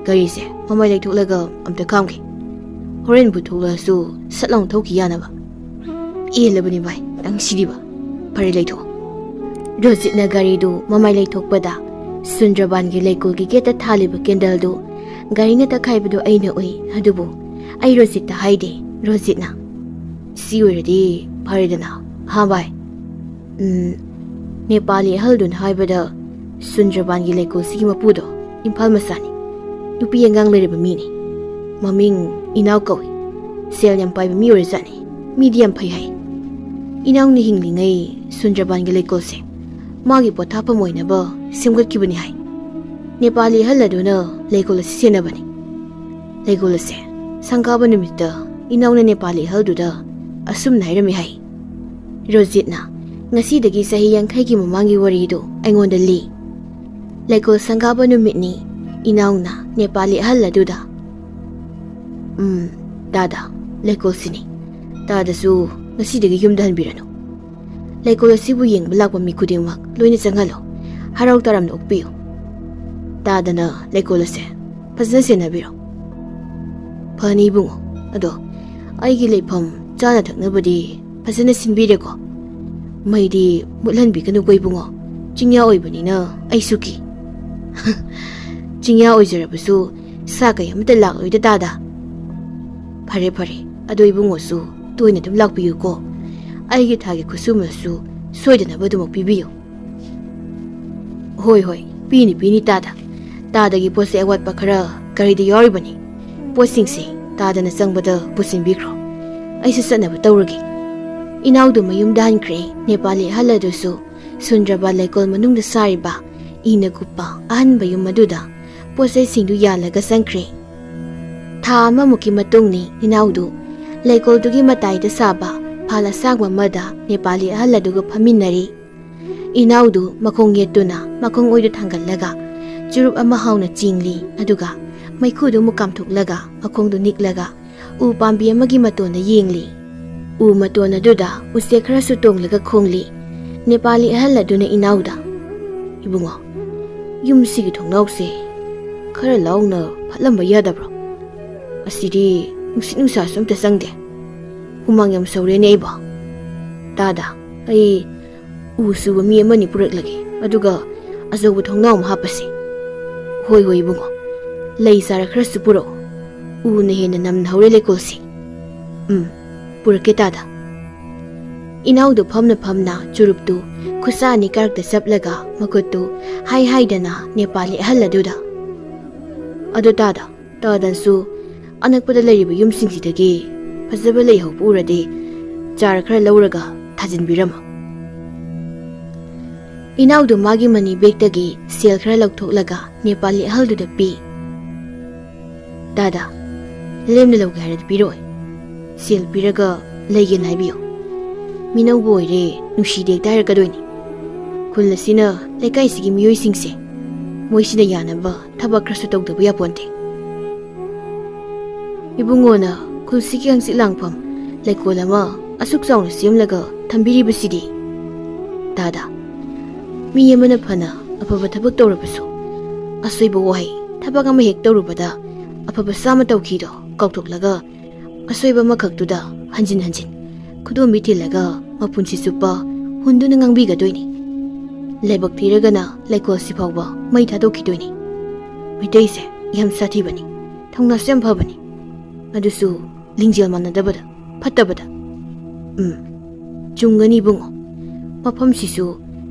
ꯒꯥꯔꯤꯁꯦ ꯃꯃꯥꯏ ꯂꯩꯊꯣꯛꯂꯒ ꯑꯝꯇ ꯈꯥꯝꯒꯦ꯫ ꯍꯣꯔꯦꯟꯕꯨ ꯊꯣꯛꯂꯛꯑꯁꯨ ꯁꯠ ꯂꯥꯎꯅ ꯊꯧꯈꯤ ꯌꯥꯅꯕ꯫" "ꯄꯦꯜꯂꯕꯅꯤ ꯚꯥꯏ, ꯅꯪ ꯁꯤꯗꯤꯕ꯫ ꯐꯔꯦ, ꯂꯩꯊꯣꯛꯑꯣ꯫" ꯔꯣꯖꯤꯠꯅ ꯒꯥꯔꯤꯗꯨ ꯃꯃꯥꯏ ꯂꯩꯊꯣꯛꯄꯗ ꯁꯨꯟꯗ꯭ꯔꯕꯥꯟꯒꯤ ꯂꯩꯀꯣꯜꯒꯤ ꯒꯦꯠꯇ ꯊꯥꯜꯂꯤꯕ ꯀꯦꯟꯗꯜꯗꯨ ꯒꯥꯔꯤꯅ ꯇꯛꯈꯥꯏꯕꯗꯨ ꯑꯩꯅ ꯎꯏ꯫ ꯑꯗꯨꯕꯨ ꯑꯩ ꯔꯣꯖꯤꯠꯇ ꯍꯥꯏꯗꯦ꯫ ꯔꯣꯖꯤꯠꯅ, "ꯁꯤ ꯑꯣꯏꯔꯗꯤ ꯐꯔꯦꯗꯅ, ꯍꯥ ꯚꯥꯏ?" "ꯎꯝ, ꯅꯦꯄꯥꯂꯤ ꯑꯍꯜꯗꯨꯅ ꯍꯥꯏꯕꯗ ꯁꯨꯟꯗ꯭ꯔꯕꯥꯟꯒꯤ ꯂꯩꯀꯣꯜꯁꯤꯒꯤ ꯃꯄꯨꯗꯣ ꯏꯝꯐꯥꯜ ꯃꯆꯥꯅꯤ꯫ ꯅꯨꯄꯤ ꯑꯉꯥꯡ ꯂꯩꯔꯕ ꯃꯤꯅꯤ꯫ ꯃꯃꯤꯡ ꯏꯅꯥꯎ ꯀꯧꯏ꯫ ꯁꯦꯜ ꯌꯥꯝ ꯄꯥꯏꯕ ꯃꯤ ꯑꯣꯏꯔꯖꯥꯠꯅꯤ꯫ ꯃꯤꯗꯤ ꯌꯥꯝ ꯐꯩ ꯍꯥꯏ꯫ ꯏꯅꯥꯎꯅ ꯍꯤꯡꯂꯤꯉꯩ ꯁꯨꯟꯗ꯭ꯔꯕꯥꯟꯒꯤ ꯂꯩꯀꯣꯜꯁꯦ ꯃꯥꯒꯤ ꯄꯣꯊꯥꯐꯝ ꯑꯣꯏꯅꯕ ꯁꯦꯝꯒꯠꯈꯤꯕꯅꯤ ꯍꯥꯏ꯫ ꯅꯦꯄꯥꯂꯤ ꯑꯍꯜ ꯑꯗꯨꯅ ꯂꯩꯀꯣꯜ ꯑꯁꯤ ꯁꯦꯟꯅꯕꯅꯤ꯫ ꯂꯩꯀꯣꯜ ꯑꯁꯦ ꯁꯪꯒꯥꯕ ꯅꯨꯃꯤꯠꯇ ꯏꯅꯥꯎꯅ ꯅꯦꯄꯥꯂꯤ ꯑꯍꯜꯗꯨꯗ ꯑꯁꯨꯝꯅ ꯍꯥꯏꯔꯝꯃꯤ ꯍꯥꯏ꯫" ꯔꯣꯖꯤꯠꯅ ꯉꯁꯤꯗꯒꯤ ꯆꯍꯤ ꯌꯥꯡꯈꯩꯒꯤ ꯃꯃꯥꯡꯒꯤ ꯋꯥꯔꯤꯗꯨ ꯑꯩꯉꯣꯟꯗ ꯂꯤ꯫ ꯂꯩꯀꯣꯜ ꯁꯪꯒꯥꯕ ꯅꯨꯃꯤꯠꯅꯤ꯫ ꯏꯅꯥꯎꯅ ꯅꯦꯄꯥꯂꯤ ꯑꯍꯜ ꯑꯗꯨꯗ, ꯎꯝ, ꯇꯥꯗ, ꯂꯩꯀꯣꯜꯁꯤꯅꯤ꯫ ꯇꯥꯗꯁꯨ ꯉꯁꯤꯗꯒꯤ ꯌꯨꯝꯗ ꯍꯟꯕꯤꯔꯅꯨ꯫ ꯂꯩꯀꯣꯜ ꯑꯁꯤꯕꯨ ꯌꯦꯡꯕ ꯂꯥꯛꯄ ꯃꯤ ꯈꯨꯗꯤꯡꯃꯛ ꯂꯣꯏꯅ ꯆꯪꯍꯜꯂꯣ꯫ ꯍꯔꯥꯎ ꯇꯔꯥꯝꯅ ꯑꯣꯛꯄꯤꯌꯨ꯫ ꯇꯥꯗꯅ ꯂꯩꯀꯣꯜ ꯑꯁꯦ ꯐꯖꯅ ꯁꯦꯟꯅꯕꯤꯔꯣ꯫ ꯐꯅꯤ ꯏꯕꯨꯡꯉꯣ, ꯑꯗꯣ ꯑꯩꯒꯤ ꯂꯩꯐꯝ ꯆꯥꯅ ꯊꯛꯅꯕꯗꯤ ꯐꯖꯅ ꯁꯤꯟꯕꯤꯔꯦꯀꯣ? ꯃꯩꯗꯤ ꯃꯨꯠꯍꯟꯕꯤꯒꯅꯨꯀꯣ ꯏꯕꯨꯡꯉꯣ, ꯆꯤꯡꯌꯥ ꯑꯣꯏꯕꯅꯤꯅ ꯑꯩꯁꯨ ꯀꯤ꯫ ꯆꯤꯡꯌꯥ ꯑꯣꯏꯖꯔꯕꯁꯨ ꯁꯥ ꯀꯩ ꯑꯃꯠꯇ ꯂꯥꯛꯂꯣꯏꯗ ꯇꯥꯗ꯫ ꯐꯔꯦ ꯐꯔꯦ, ꯑꯗꯣ ꯏꯕꯨꯡꯉꯣꯁꯨ ꯇꯣꯏꯅ ꯑꯗꯨꯝ ꯂꯥꯛꯄꯤꯌꯨꯀꯣ꯫ ꯑꯩꯒꯤ ꯊꯥꯒꯤ ꯈꯨꯠꯁꯨꯃꯜꯁꯨ ꯁꯣꯏꯗꯅꯕ ꯑꯗꯨꯃꯛ ꯄꯤꯕꯤꯌꯨ꯫ ꯍꯣꯏ ꯍꯣꯏ, ꯄꯤꯅꯤ ꯄꯤꯅꯤ ꯇꯥꯗ꯫ ꯇꯥꯗꯒꯤ ꯄꯣꯠ ꯆꯩ ꯑꯋꯥꯠꯄ ꯈꯔ ꯒꯥꯔꯤꯗ ꯌꯥꯎꯔꯤꯕꯅꯤ꯫ ꯄꯣꯠꯁꯤꯡꯁꯦ ꯇꯥꯗꯅ ꯆꯪꯕꯗ ꯄꯨꯁꯤꯟꯕꯤꯈ꯭ꯔꯣ꯫ ꯑꯩꯁꯨ ꯆꯠꯅꯕ ꯇꯧꯔꯒꯦ꯫ ꯏꯅꯥꯎꯗꯨ ꯃꯌꯨꯝꯗ ꯍꯟꯈ꯭ꯔꯦ꯫ ꯅꯦꯄꯥꯂꯤ ꯑꯍꯜ ꯑꯗꯨꯁꯨ ꯁꯨꯟꯗ꯭ꯔꯕꯥ ꯂꯩꯀꯣꯜ ꯃꯅꯨꯡꯗ ꯁꯥꯔꯤꯕ ꯏꯅ ꯀꯨꯞꯄ ꯑꯍꯟꯕ ꯌꯨꯝ ꯑꯗꯨꯗ ꯄꯣꯠ ꯆꯩꯁꯤꯡꯗꯨ ꯌꯥꯜꯂꯒ ꯆꯪꯈ꯭ꯔꯦ꯫ ꯊꯥ ꯑꯃꯃꯨꯛꯀꯤ ꯃꯇꯨꯡꯅꯤ ꯏꯅꯥꯎꯗꯨ ꯂꯩꯀꯣꯜꯗꯨꯒꯤ ꯃꯇꯥꯏꯗ ꯁꯥꯕ ꯐꯥꯜ ꯑꯁꯥꯡꯕ ꯑꯃꯗ ꯅꯦꯄꯥꯂꯤ ꯑꯍꯜ ꯑꯗꯨꯒ ꯐꯝꯃꯤꯟꯅꯔꯤ꯫ ꯏꯅꯥꯎꯗꯨ ꯃꯈꯣꯡ ꯌꯦꯠꯇꯨꯅ ꯃꯈꯣꯡ ꯑꯣꯏꯗꯨ ꯊꯥꯡꯒꯠꯂꯒ ꯆꯨꯔꯨꯞ ꯑꯃ ꯍꯥꯎꯅ ꯆꯤꯡꯂꯤ, ꯑꯗꯨꯒ ꯃꯩꯈꯨꯗꯨ ꯑꯃꯨꯛ ꯀꯥꯝꯊꯣꯛꯂꯒ ꯃꯈꯣꯡꯗꯨ ꯅꯤꯛꯂꯒ ꯎ ꯄꯥꯝꯕꯤ ꯑꯃꯒꯤ ꯃꯇꯣꯟꯗ ꯌꯦꯡꯂꯤ꯫ ꯎ ꯃꯇꯣꯟ ꯑꯗꯨꯗ ꯎꯆꯦꯛ ꯈꯔꯁꯨ ꯇꯣꯡꯂꯒ ꯈꯣꯡꯂꯤ꯫ ꯅꯦꯄꯥꯂꯤ ꯑꯍꯜ ꯑꯗꯨꯅ ꯏꯅꯥꯎꯗ, "ꯏꯕꯨꯡꯉꯣ, ꯌꯨꯝꯁꯤꯒꯤ ꯊꯣꯡꯅꯥꯎꯁꯦ ꯈꯔ ꯂꯥꯎꯅ ꯐꯠꯂꯝꯕ ꯌꯥꯗꯕ꯭ꯔꯣ? ꯑꯁꯤꯗꯤ ꯅꯨꯡꯁꯤꯠ ꯅꯨꯡꯁꯥꯁꯨ ꯑꯝꯇ ꯆꯪꯗꯦ꯫ ꯍꯨꯃꯥꯡ ꯌꯥꯝ ꯁꯧꯔꯦꯅꯦ ꯑꯩꯕꯣ꯫ ꯇꯥꯗ, ꯑꯩ ꯎ ꯁꯨꯕ ꯃꯤ ꯑꯃꯅꯤ ꯄꯨꯔꯛꯂꯒꯦ, ꯑꯗꯨꯒ ꯑꯆꯧꯕ ꯊꯣꯡꯅꯥꯎ ꯑꯃ ꯍꯥꯞꯄꯁꯤ꯫" "ꯍꯣꯏ ꯍꯣꯏ ꯏꯕꯨꯡꯉꯣ, ꯂꯩ ꯆꯥꯔ ꯈꯔꯁꯨ ꯄꯨꯔꯛꯑꯣ꯫ ꯎꯅ ꯍꯦꯟꯅ ꯅꯝꯅ ꯍꯧꯔꯦ ꯂꯩꯀꯣꯜꯁꯤ꯫" "ꯎꯝ, ꯄꯨꯔꯛꯀꯦ ꯇꯥꯗ꯫" ꯏꯅꯥꯎꯗꯨ ꯐꯝꯅ ꯐꯝꯅ ꯆꯨꯔꯨꯞꯇꯨ ꯈꯨꯠꯁꯥ ꯑꯅꯤ ꯀꯥꯔꯛꯇ ꯆꯞꯂꯒ ꯃꯈꯨꯠꯇꯨ ꯍꯥꯏ ꯍꯥꯏꯗꯅ ꯅꯦꯄꯥꯂꯤ ꯑꯍꯜ ꯑꯗꯨꯗ, "ꯑꯗꯨ ꯇꯥꯗ, ꯇꯥꯗꯟꯁꯨ ꯑꯅꯛꯄꯗ ꯂꯩꯔꯤꯕ ꯌꯨꯝꯁꯤꯡꯁꯤꯗꯒꯤ ꯐꯖꯕ ꯂꯩ ꯍꯧꯕ ꯎꯔꯗꯤ ꯆꯥꯔ ꯈꯔ ꯂꯧꯔꯒ ꯊꯥꯖꯤꯟꯕꯤꯔꯝꯃꯣ꯫" ꯏꯅꯥꯎꯗꯨ ꯃꯥꯒꯤ ꯃꯅꯤ ꯕꯦꯒꯇꯒꯤ ꯁꯦꯜ ꯈꯔ ꯂꯧꯊꯣꯛꯂꯒ ꯅꯦꯄꯥꯂꯤ ꯑꯍꯜꯗꯨꯗ ꯄꯤ꯫ "ꯇꯥꯗ, ꯂꯦꯝꯅ ꯂꯧꯒꯦ ꯍꯥꯏꯔꯗꯤ ꯄꯤꯔꯛꯑꯣꯏ꯫ ꯁꯦꯜ ꯄꯤꯔꯒ ꯂꯩꯒꯦꯅ ꯍꯥꯏꯕꯤꯌꯨ꯫ ꯃꯤꯅꯧꯕꯨ ꯑꯣꯏꯔꯦ ꯅꯨꯡꯁꯤꯗꯦ ꯍꯦꯛꯇ ꯍꯥꯏꯔꯛꯀꯗꯣꯏꯅꯤ꯫ ꯈꯨꯜ ꯑꯁꯤꯅ ꯂꯩꯀꯥꯏꯁꯤꯒꯤ ꯃꯤꯑꯣꯏꯁꯤꯡꯁꯦ ꯃꯣꯏꯁꯤꯅ ꯌꯥꯅꯕ ꯊꯕꯛ ꯈꯔꯁꯨ ꯇꯧꯗꯕ ꯌꯥꯄꯣꯟꯇꯦ꯫" ꯏꯕꯨꯡꯉꯣꯅ ꯈꯨꯜꯁꯤꯒꯤ ꯍꯪꯆꯤꯠ ꯂꯥꯡꯐꯝ ꯂꯩꯀꯣꯜ ꯑꯃ ꯑꯁꯨꯛ ꯆꯥꯎꯅ ꯁꯦꯝꯂꯒ ꯊꯝꯕꯤꯔꯤꯕꯁꯤꯗꯤ? ꯇꯥꯗ, ꯃꯤ ꯑꯃꯅ ꯐꯅ ꯑꯐꯕ ꯊꯕꯛ ꯇꯧꯔꯕꯁꯨ, ꯑꯁꯣꯏꯕ ꯋꯥꯍꯩ ꯊꯕꯛ ꯑꯃ ꯍꯦꯛ ꯇꯧꯔꯨꯕꯗ ꯑꯐꯕ ꯆꯥꯝꯃ ꯇꯧꯈꯤꯗꯣ ꯀꯥꯎꯊꯣꯛꯂꯒ, ꯑꯁꯣꯏꯕ ꯑꯃꯈꯛꯇꯨꯗ ꯍꯟꯖꯤꯟ ꯍꯟꯖꯤꯟ ꯈꯨꯗꯣꯝꯕꯤ ꯊꯤꯜꯂꯒ ꯃꯄꯨꯟꯁꯤ ꯆꯨꯞꯄ ꯍꯨꯟꯗꯨꯅ ꯉꯥꯡꯕꯤꯒꯗꯣꯏꯅꯤ꯫ ꯂꯥꯏꯕꯛ ꯊꯤꯔꯒꯅ ꯂꯩꯀꯣꯜꯁꯤ ꯐꯥꯎꯕ ꯃꯩ ꯊꯥꯗꯣꯛꯈꯤꯗꯣꯏꯅꯤ꯫ ꯃꯩꯇꯩꯁꯦ ꯌꯥꯝ ꯁꯥꯊꯤꯕꯅꯤ, ꯊꯧꯅꯥꯁꯨ ꯌꯥꯝ ꯐꯕꯅꯤ꯫ ꯑꯗꯨꯁꯨ ꯂꯤꯡꯖꯦꯜ ꯃꯥꯟꯅꯗꯕꯗ, ꯐꯠꯇꯕꯗ꯫ ꯎꯝ, ꯆꯨꯝꯒꯅꯤ ꯏꯕꯨꯡꯉꯣ꯫ ꯃꯐꯝꯁꯤꯁꯨ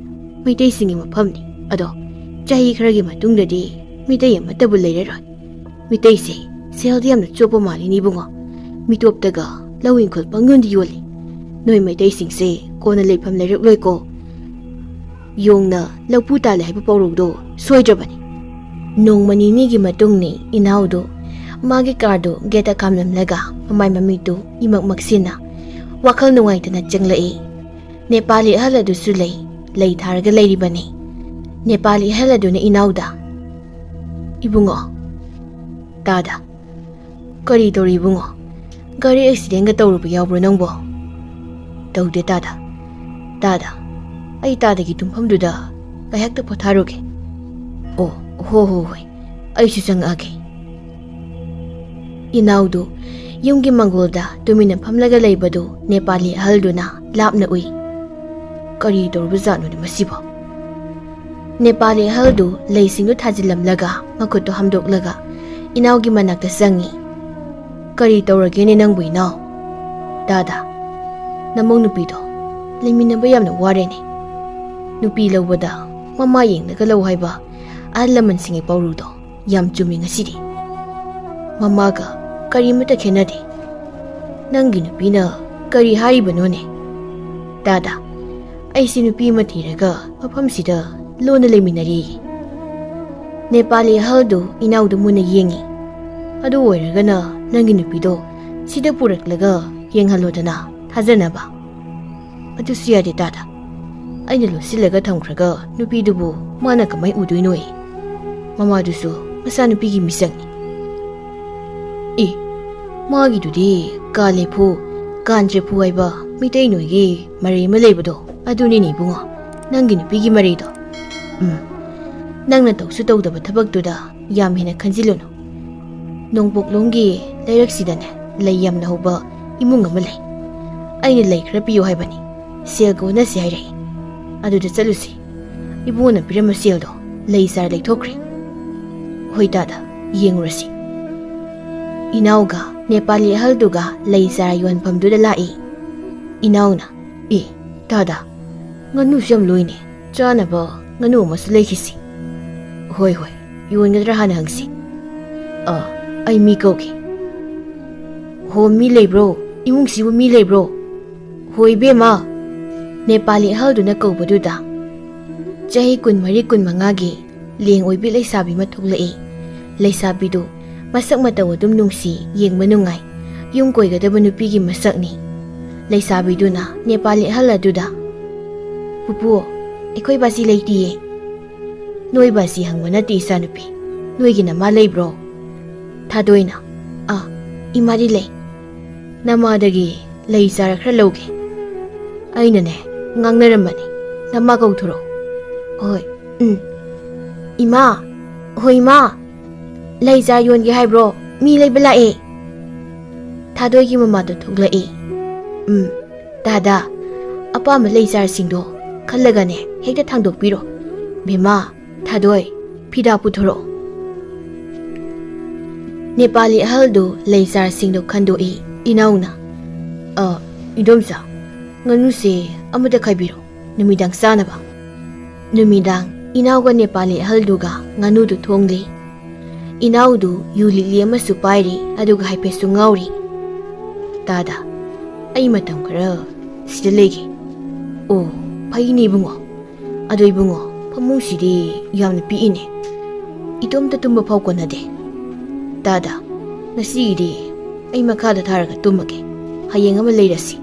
ꯃꯩꯇꯩꯁꯤꯡꯒꯤ ꯃꯐꯝꯅꯤ꯫ ꯑꯗꯣ ꯆꯍꯤ ꯈꯔꯒꯤ ꯃꯇꯨꯡꯗꯗꯤ ꯃꯤꯇꯩ ꯑꯃꯠꯇꯕꯨ ꯂꯩꯔꯔꯣꯏ꯫ ꯃꯤꯇꯩꯁꯦ ꯁꯦꯜꯗꯤ ꯌꯥꯝꯅ ꯆꯣꯞꯄ ꯃꯥꯜꯂꯤꯅꯤ ꯏꯕꯨꯡꯉꯣ꯫ ꯃꯤꯇꯣꯞꯇꯒ ꯂꯧ ꯏꯪꯈꯣꯜ ꯄꯪꯌꯣꯟꯗ ꯌꯣꯜꯂꯤ꯫ ꯅꯣꯏ ꯃꯩꯇꯩꯁꯤꯡꯁꯦ ꯀꯣꯟꯅ ꯂꯩꯐꯝ ꯂꯩꯔꯛꯂꯣꯏꯀꯣ꯫ ꯌꯣꯡꯅ ꯂꯧꯄꯨ ꯇꯥꯜꯂꯦ ꯍꯥꯏꯕ ꯄꯥꯎꯔꯧꯗꯣ ꯁꯣꯏꯗ꯭ꯔꯕꯅꯤ꯫ ꯅꯣꯡꯃ ꯅꯤꯅꯤꯒꯤ ꯃꯇꯨꯡꯅꯤ ꯏꯅꯥꯎꯗꯨ ꯃꯥꯒꯤ ꯀꯥꯔꯗꯨ ꯒꯦꯠꯇ ꯈꯥꯝꯂꯝꯂꯒ ꯃꯃꯥꯏ ꯃꯃꯤꯠꯇꯨ ꯏꯃꯛ ꯃꯛꯁꯤꯟꯅ ꯋꯥꯈꯜ ꯅꯨꯡꯉꯥꯏꯇꯅ ꯆꯪꯂꯛꯏ꯫ ꯅꯦꯄꯥꯂꯤ ꯑꯍꯜ ꯑꯗꯨꯁꯨ ꯂꯩ, ꯂꯩ ꯊꯥꯔꯒ ꯂꯩꯔꯤꯕꯅꯤ꯫ ꯅꯦꯄꯥꯂꯤ ꯑꯍꯜ ꯑꯗꯨꯅ ꯏꯅꯥꯎꯗ, "ꯏꯕꯨꯡꯉꯣ, ꯇꯥꯗ, ꯀꯔꯤ ꯇꯧꯔꯤ ꯏꯕꯨꯡꯉꯣ? ꯒꯥꯔꯤ ꯑꯦꯛꯁꯤꯗꯦꯟꯒ ꯇꯧꯔꯨꯕ ꯌꯥꯎꯕ꯭ꯔꯣ ꯅꯪꯕꯣ?" "ꯇꯧꯗꯦ ꯇꯥꯗ꯫ ꯇꯥꯗ, ꯑꯩ ꯇꯥꯗꯒꯤ ꯇꯨꯝꯐꯝꯗꯨꯗ ꯉꯥꯏꯍꯥꯛꯇ ꯄꯣꯊꯥꯔꯨꯒꯦ꯫" "ꯑꯣ, ꯍꯣ ꯍꯣ ꯍꯣꯏ, ꯑꯩꯁꯨ ꯆꯪꯉꯛꯑꯒꯦ꯫" ꯏꯅꯥꯎꯗꯨ ꯌꯨꯝꯒꯤ ꯃꯪꯒꯣꯜꯗ ꯇꯨꯃꯤꯟꯅ ꯐꯝꯂꯒ ꯂꯩꯕꯗꯨ ꯅꯦꯄꯥꯂꯤ ꯑꯍꯜꯗꯨꯅ ꯂꯥꯞꯅ ꯎꯏ꯫ "ꯀꯔꯤ ꯇꯧꯔꯕꯖꯥꯠꯅꯣꯅꯦ ꯃꯁꯤꯕꯣ?" ꯅꯦꯄꯥꯂꯤ ꯑꯍꯜꯗꯨ ꯂꯩꯁꯤꯡꯗꯨ ꯊꯥꯖꯤꯜꯂꯝꯂꯒ ꯃꯈꯨꯠꯇꯨ ꯍꯥꯝꯗꯣꯛꯂꯒ ꯏꯅꯥꯎꯒꯤ ꯃꯅꯥꯛꯇ ꯆꯪꯉꯤ꯫ "ꯀꯔꯤ ꯇꯧꯔꯒꯦꯅꯦ ꯅꯪꯕꯨ ꯏꯅꯥꯎ?" "ꯇꯥꯗ, ꯅꯃꯧ ꯅꯨꯄꯤꯗꯣ ꯂꯩꯃꯤꯟꯅꯕ ꯌꯥꯝꯅ ꯋꯥꯔꯦꯅꯦ꯫ ꯅꯨꯄꯤ ꯂꯧꯕꯗ ꯃꯃꯥ ꯌꯦꯡꯂꯒ ꯂꯧ ꯍꯥꯏꯕ ꯑꯍꯜ ꯂꯃꯟꯁꯤꯡꯒꯤ ꯄꯥꯎꯔꯧꯗꯣ ꯌꯥꯝ ꯆꯨꯝꯃꯤ ꯉꯁꯤꯗꯤ꯫ ꯃꯃꯥꯒ ꯀꯔꯤꯃꯠꯇ ꯈꯦꯠꯅꯗꯦ꯫ ꯅꯪꯒꯤ ꯅꯨꯄꯤꯅ ꯀꯔꯤ ꯍꯥꯏꯔꯤꯕꯅꯣꯅꯦ?" "ꯇꯥꯗ, ꯑꯩꯁꯤ ꯅꯨꯄꯤ ꯑꯃ ꯊꯤꯔꯒ ꯃꯐꯝꯁꯤꯗ ꯂꯣꯟꯅ ꯂꯩꯃꯤꯟꯅꯔꯤ꯫" ꯅꯦꯄꯥꯂꯤ ꯑꯍꯜꯗꯨ ꯏꯅꯥꯎꯗꯨ ꯃꯨꯟꯅ ꯌꯦꯡꯉꯤ꯫ "ꯑꯗꯨ ꯑꯣꯏꯔꯒꯅ ꯅꯪꯒꯤ ꯅꯨꯄꯤꯗꯣ ꯁꯤꯗ ꯄꯨꯔꯛꯂꯒ ꯌꯦꯡꯍꯜꯂꯣꯗꯅ, ꯊꯥꯖꯅꯕ꯫" "ꯑꯗꯨꯁꯨ ꯌꯥꯗꯦ ꯇꯥꯗ꯫ ꯑꯩꯅ ꯂꯣꯠꯁꯤꯜꯂꯒ ꯊꯝꯈ꯭ꯔꯒ ꯅꯨꯄꯤꯗꯨꯕꯨ ꯃꯥꯅ ꯀꯃꯥꯏ ꯎꯗꯣꯏꯅꯣ? ꯃꯃꯥꯗꯨꯁꯨ ꯃꯆꯥꯅꯨꯄꯤꯒꯤ ꯃꯤꯆꯪꯅꯤ꯫" "ꯏ, ꯃꯥꯒꯤꯗꯨꯗꯤ ꯀꯥꯂꯦꯐꯨ, ꯀꯥꯟꯇ꯭ꯔꯦꯐꯨ ꯍꯥꯏꯕ ꯃꯤꯇꯩ ꯅꯣꯏꯒꯤ ꯃꯔꯩ ꯑꯃ ꯂꯩꯕꯗꯣ, ꯑꯗꯨꯅꯤꯅꯦ ꯏꯕꯨꯡꯉꯣ, ꯅꯪꯒꯤ ꯅꯨꯄꯤꯒꯤ ꯃꯔꯩꯗꯣ꯫ ꯎꯝ, ꯅꯪꯅ ꯇꯧꯁꯨ ꯇꯧꯗꯕ ꯊꯕꯛꯇꯨꯗ ꯌꯥꯝ ꯍꯦꯟꯅ ꯈꯟꯖꯤꯜꯂꯨꯅꯨ꯫ ꯅꯣꯡꯄꯣꯛꯂꯣꯝꯒꯤ ꯂꯩꯔꯛꯁꯤꯗꯅꯦ, ꯂꯩ ꯌꯥꯝꯅ ꯍꯧꯕ ꯏꯃꯨꯡ ꯑꯃ ꯂꯩ꯫ ꯑꯩꯅ ꯂꯩ ꯈꯔ ꯄꯤꯌꯨ ꯍꯥꯏꯕꯅꯤ, ꯁꯦꯜꯒ ꯑꯣꯟꯅꯁꯤ ꯍꯥꯏꯔꯛꯏ꯫ ꯑꯗꯨꯗ ꯆꯠꯂꯨꯁꯤ꯫ ꯏꯕꯨꯡꯉꯣꯅ ꯄꯤꯔꯝꯕ ꯁꯦꯜꯗꯣ ꯂꯩ ꯆꯥꯔ ꯂꯩꯊꯣꯛꯈ꯭ꯔꯦ꯫ ꯍꯣꯏ ꯇꯥꯗ, ꯌꯦꯡꯉꯨꯔꯁꯤ꯫ ꯏꯅꯥꯎꯒ ꯅꯦꯄꯥꯂꯤ ꯑꯍꯜꯗꯨꯒ ꯂꯩ ꯆꯥꯔ ꯌꯣꯟꯐꯝꯗꯨꯗ ꯂꯥꯛꯏ꯫ ꯏꯅꯥꯎꯅ, "ꯑꯦ, ꯇꯥꯗ, ꯉꯥꯅꯨꯁꯨ ꯌꯥꯝ ꯂꯣꯏꯅꯦ, ꯆꯥꯅꯕ ꯉꯥꯅꯨ ꯑꯃꯁꯨ ꯂꯩꯈꯤꯁꯤ꯫" "ꯍꯣꯏ, ꯍꯣꯏ, ꯌꯣꯟꯒꯗ꯭ꯔꯥ ꯍꯥꯟꯅ ꯍꯪꯁꯤ꯫ ꯑ, ꯑꯩ ꯃꯤ ꯀꯧꯒꯦ꯫ ꯍꯣ, ꯃꯤ ꯂꯩꯕ꯭ꯔꯣ? ꯏꯃꯨꯡꯁꯤꯕꯨ ꯃꯤ ꯂꯩꯕ꯭ꯔꯣ?" "ꯍꯣꯏ, ꯏꯕꯦꯝꯃ, ꯅꯦꯄꯥꯂꯤ ꯑꯍꯜꯗꯨꯅ ꯀꯧꯕꯗꯨꯗ ꯆꯍꯤ ꯀꯨꯟꯃꯔꯤ ꯀꯨꯟꯃꯉꯥꯒꯤ ꯂꯦꯡ ꯑꯣꯏꯕꯤ ꯂꯩꯁꯥꯕꯤ ꯑꯃ ꯊꯣꯛꯂꯛꯏ꯫ ꯂꯩꯁꯥꯕꯤꯗꯨ ꯃꯁꯛ ꯃꯇꯧ ꯑꯗꯨꯝ ꯅꯨꯡꯁꯤ, ꯌꯦꯡꯕ ꯅꯨꯡꯉꯥꯏ, ꯌꯨꯝ ꯀꯣꯏꯒꯗꯕ ꯅꯨꯄꯤꯒꯤ ꯃꯁꯛꯅꯤ꯫" ꯂꯩꯁꯥꯕꯤꯗꯨꯅ ꯅꯦꯄꯥꯂꯤ ꯑꯍꯜ ꯑꯗꯨꯗ, "ꯄꯨꯄꯨ, ꯑꯩꯈꯣꯏ ꯕꯥꯁꯤ ꯂꯩꯇꯤꯌꯦ꯫" "ꯅꯣꯏ ꯕꯥꯁꯤ ꯍꯪꯕ ꯅꯠꯇꯦ ꯏꯆꯥꯅꯨꯄꯤ, ꯅꯣꯏꯒꯤ ꯅꯃꯥ ꯂꯩꯕ꯭ꯔꯣ?" ꯊꯥꯗꯣꯏꯅ, "ꯑꯥ, ꯏꯃꯥꯗꯤ ꯂꯩ꯫ ꯅꯃꯥꯗꯒꯤ ꯂꯩ ꯆꯥꯔ ꯈꯔ ꯂꯧꯒꯦ꯫ ꯑꯩꯅꯅꯦ, ꯉꯥꯡꯅꯔꯝꯕꯅꯤ, ꯅꯃꯥ ꯀꯧꯊꯣꯔꯛꯑꯣ꯫" "ꯍꯣꯏ, ꯎꯝ꯫ ꯏꯃꯥ, ꯍꯣꯏ ꯏꯃꯥ, ꯂꯩ ꯆꯥꯔ ꯌꯣꯟꯒꯦ ꯍꯥꯏꯕ꯭ꯔꯣ? ꯃꯤ ꯂꯩꯕ ꯂꯥꯛꯑꯦ꯫" ꯊꯥꯗꯣꯏꯒꯤ ꯃꯃꯥꯗꯣ ꯊꯣꯛꯂꯛꯏ꯫ "ꯎꯝ, ꯇꯥꯗ, ꯑꯄꯥꯝꯕ ꯂꯩ ꯆꯥꯔꯁꯤꯡꯗꯣ ꯈꯜꯂꯒꯅꯦ, ꯍꯦꯛꯇ ꯊꯥꯡꯗꯣꯛꯄꯤꯔꯣ꯫ ꯕꯦꯝꯃ, ꯊꯥꯗꯣꯏ, ꯐꯤꯗꯥ ꯄꯨꯊꯣꯔꯛꯑꯣ꯫" ꯅꯦꯄꯥꯂꯤ ꯑꯍꯜꯗꯨ ꯂꯩ ꯆꯥꯔꯁꯤꯡꯗꯣ ꯈꯟꯗꯣꯛꯏ꯫ ꯏꯅꯥꯎꯅ, "ꯑ, ꯏꯗꯣꯝꯆꯥ, ꯉꯥꯅꯨꯁꯦ ꯑꯃꯗ ꯈꯥꯏꯕꯤꯔꯣ, ꯅꯨꯃꯤꯗꯥꯡ ꯆꯥꯅꯕ꯫" ꯅꯨꯃꯤꯗꯥꯡ ꯏꯅꯥꯎꯒ ꯅꯦꯄꯥꯂꯤ ꯑꯍꯜꯗꯨꯒ ꯉꯥꯅꯨꯗꯨ ꯊꯣꯡꯂꯤ꯫ ꯏꯅꯥꯎꯗꯨ ꯌꯨ ꯂꯤꯛꯂꯤ ꯑꯃꯁꯨ ꯄꯥꯏꯔꯤ, ꯑꯗꯨꯒ ꯍꯥꯏꯐꯦꯠꯁꯨ ꯉꯥꯎꯔꯤ꯫ "ꯇꯥꯗ, ꯑꯩ ꯃꯇꯝ ꯈꯔ ꯁꯤꯗ ꯂꯩꯒꯦ꯫" "ꯑꯣ, ꯐꯩꯅꯦ ꯏꯕꯨꯡꯉꯣ꯫ ꯑꯗꯣ ꯏꯕꯨꯡꯉꯣ, ꯐꯃꯨꯡꯁꯤꯗꯤ ꯌꯥꯝꯅ ꯄꯤꯛꯏꯅꯦ꯫ ꯏꯇꯣꯝꯇ ꯇꯨꯝꯕ ꯐꯥꯎ ꯀꯣꯟꯅꯗꯦ꯫ ꯇꯥꯗ, ꯉꯁꯤꯒꯤꯗꯤ ꯑꯩ ꯃꯈꯥꯗ ꯊꯥꯔꯒ ꯇꯨꯝꯃꯒꯦ꯫ ꯍꯌꯦꯡ ꯑꯃ ꯂꯩꯔꯁꯤ꯫"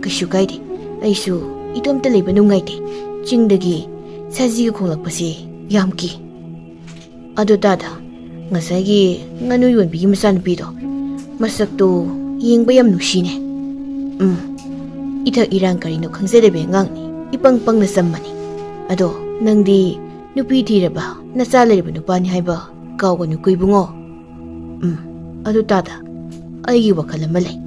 "ꯀꯩꯁꯨ ꯀꯥꯏꯗꯦ꯫ ꯑꯩꯁꯨ ꯏꯇꯣꯝꯇ ꯂꯩꯕ ꯅꯨꯡꯉꯥꯏꯇꯦ꯫ ꯆꯤꯡꯗꯒꯤ ꯁꯖꯤꯒ ꯈꯣꯡꯂꯛꯄꯁꯤ ꯌꯥꯝ ꯀꯤ꯫ ꯑꯗꯣ ꯇꯥꯗ, ꯉꯁꯥꯏꯒꯤ ꯉꯥꯅꯨ ꯌꯣꯟꯕꯤꯒꯤ ꯃꯆꯥꯅꯨꯄꯤꯗꯣ, ꯃꯁꯛꯇꯨ ꯌꯦꯡꯕ ꯌꯥꯝ ꯅꯨꯡꯁꯤꯅꯦ꯫ ꯎꯝ, ꯏꯊꯛ ꯏꯔꯥꯡ ꯀꯔꯤꯅꯣ ꯈꯪꯖꯗꯕꯤ ꯑꯉꯥꯡꯅꯤ꯫ ꯏꯄꯪ ꯄꯪꯅ ꯆꯝꯕꯅꯤ꯫ ꯑꯗꯣ ꯅꯪꯗꯤ ꯅꯨꯄꯤ ꯊꯤꯔꯕ, ꯅꯆꯥ ꯂꯩꯔꯕ ꯅꯨꯄꯥꯅꯤ ꯍꯥꯏꯕ ꯀꯥꯎꯒꯅꯨꯀꯣ ꯏꯕꯨꯡꯉꯣ꯫ ꯎꯝ, ꯑꯗꯨ ꯇꯥꯗ, ꯑꯩꯒꯤ ꯋꯥꯈꯜ ꯑꯃ ꯂꯩ꯫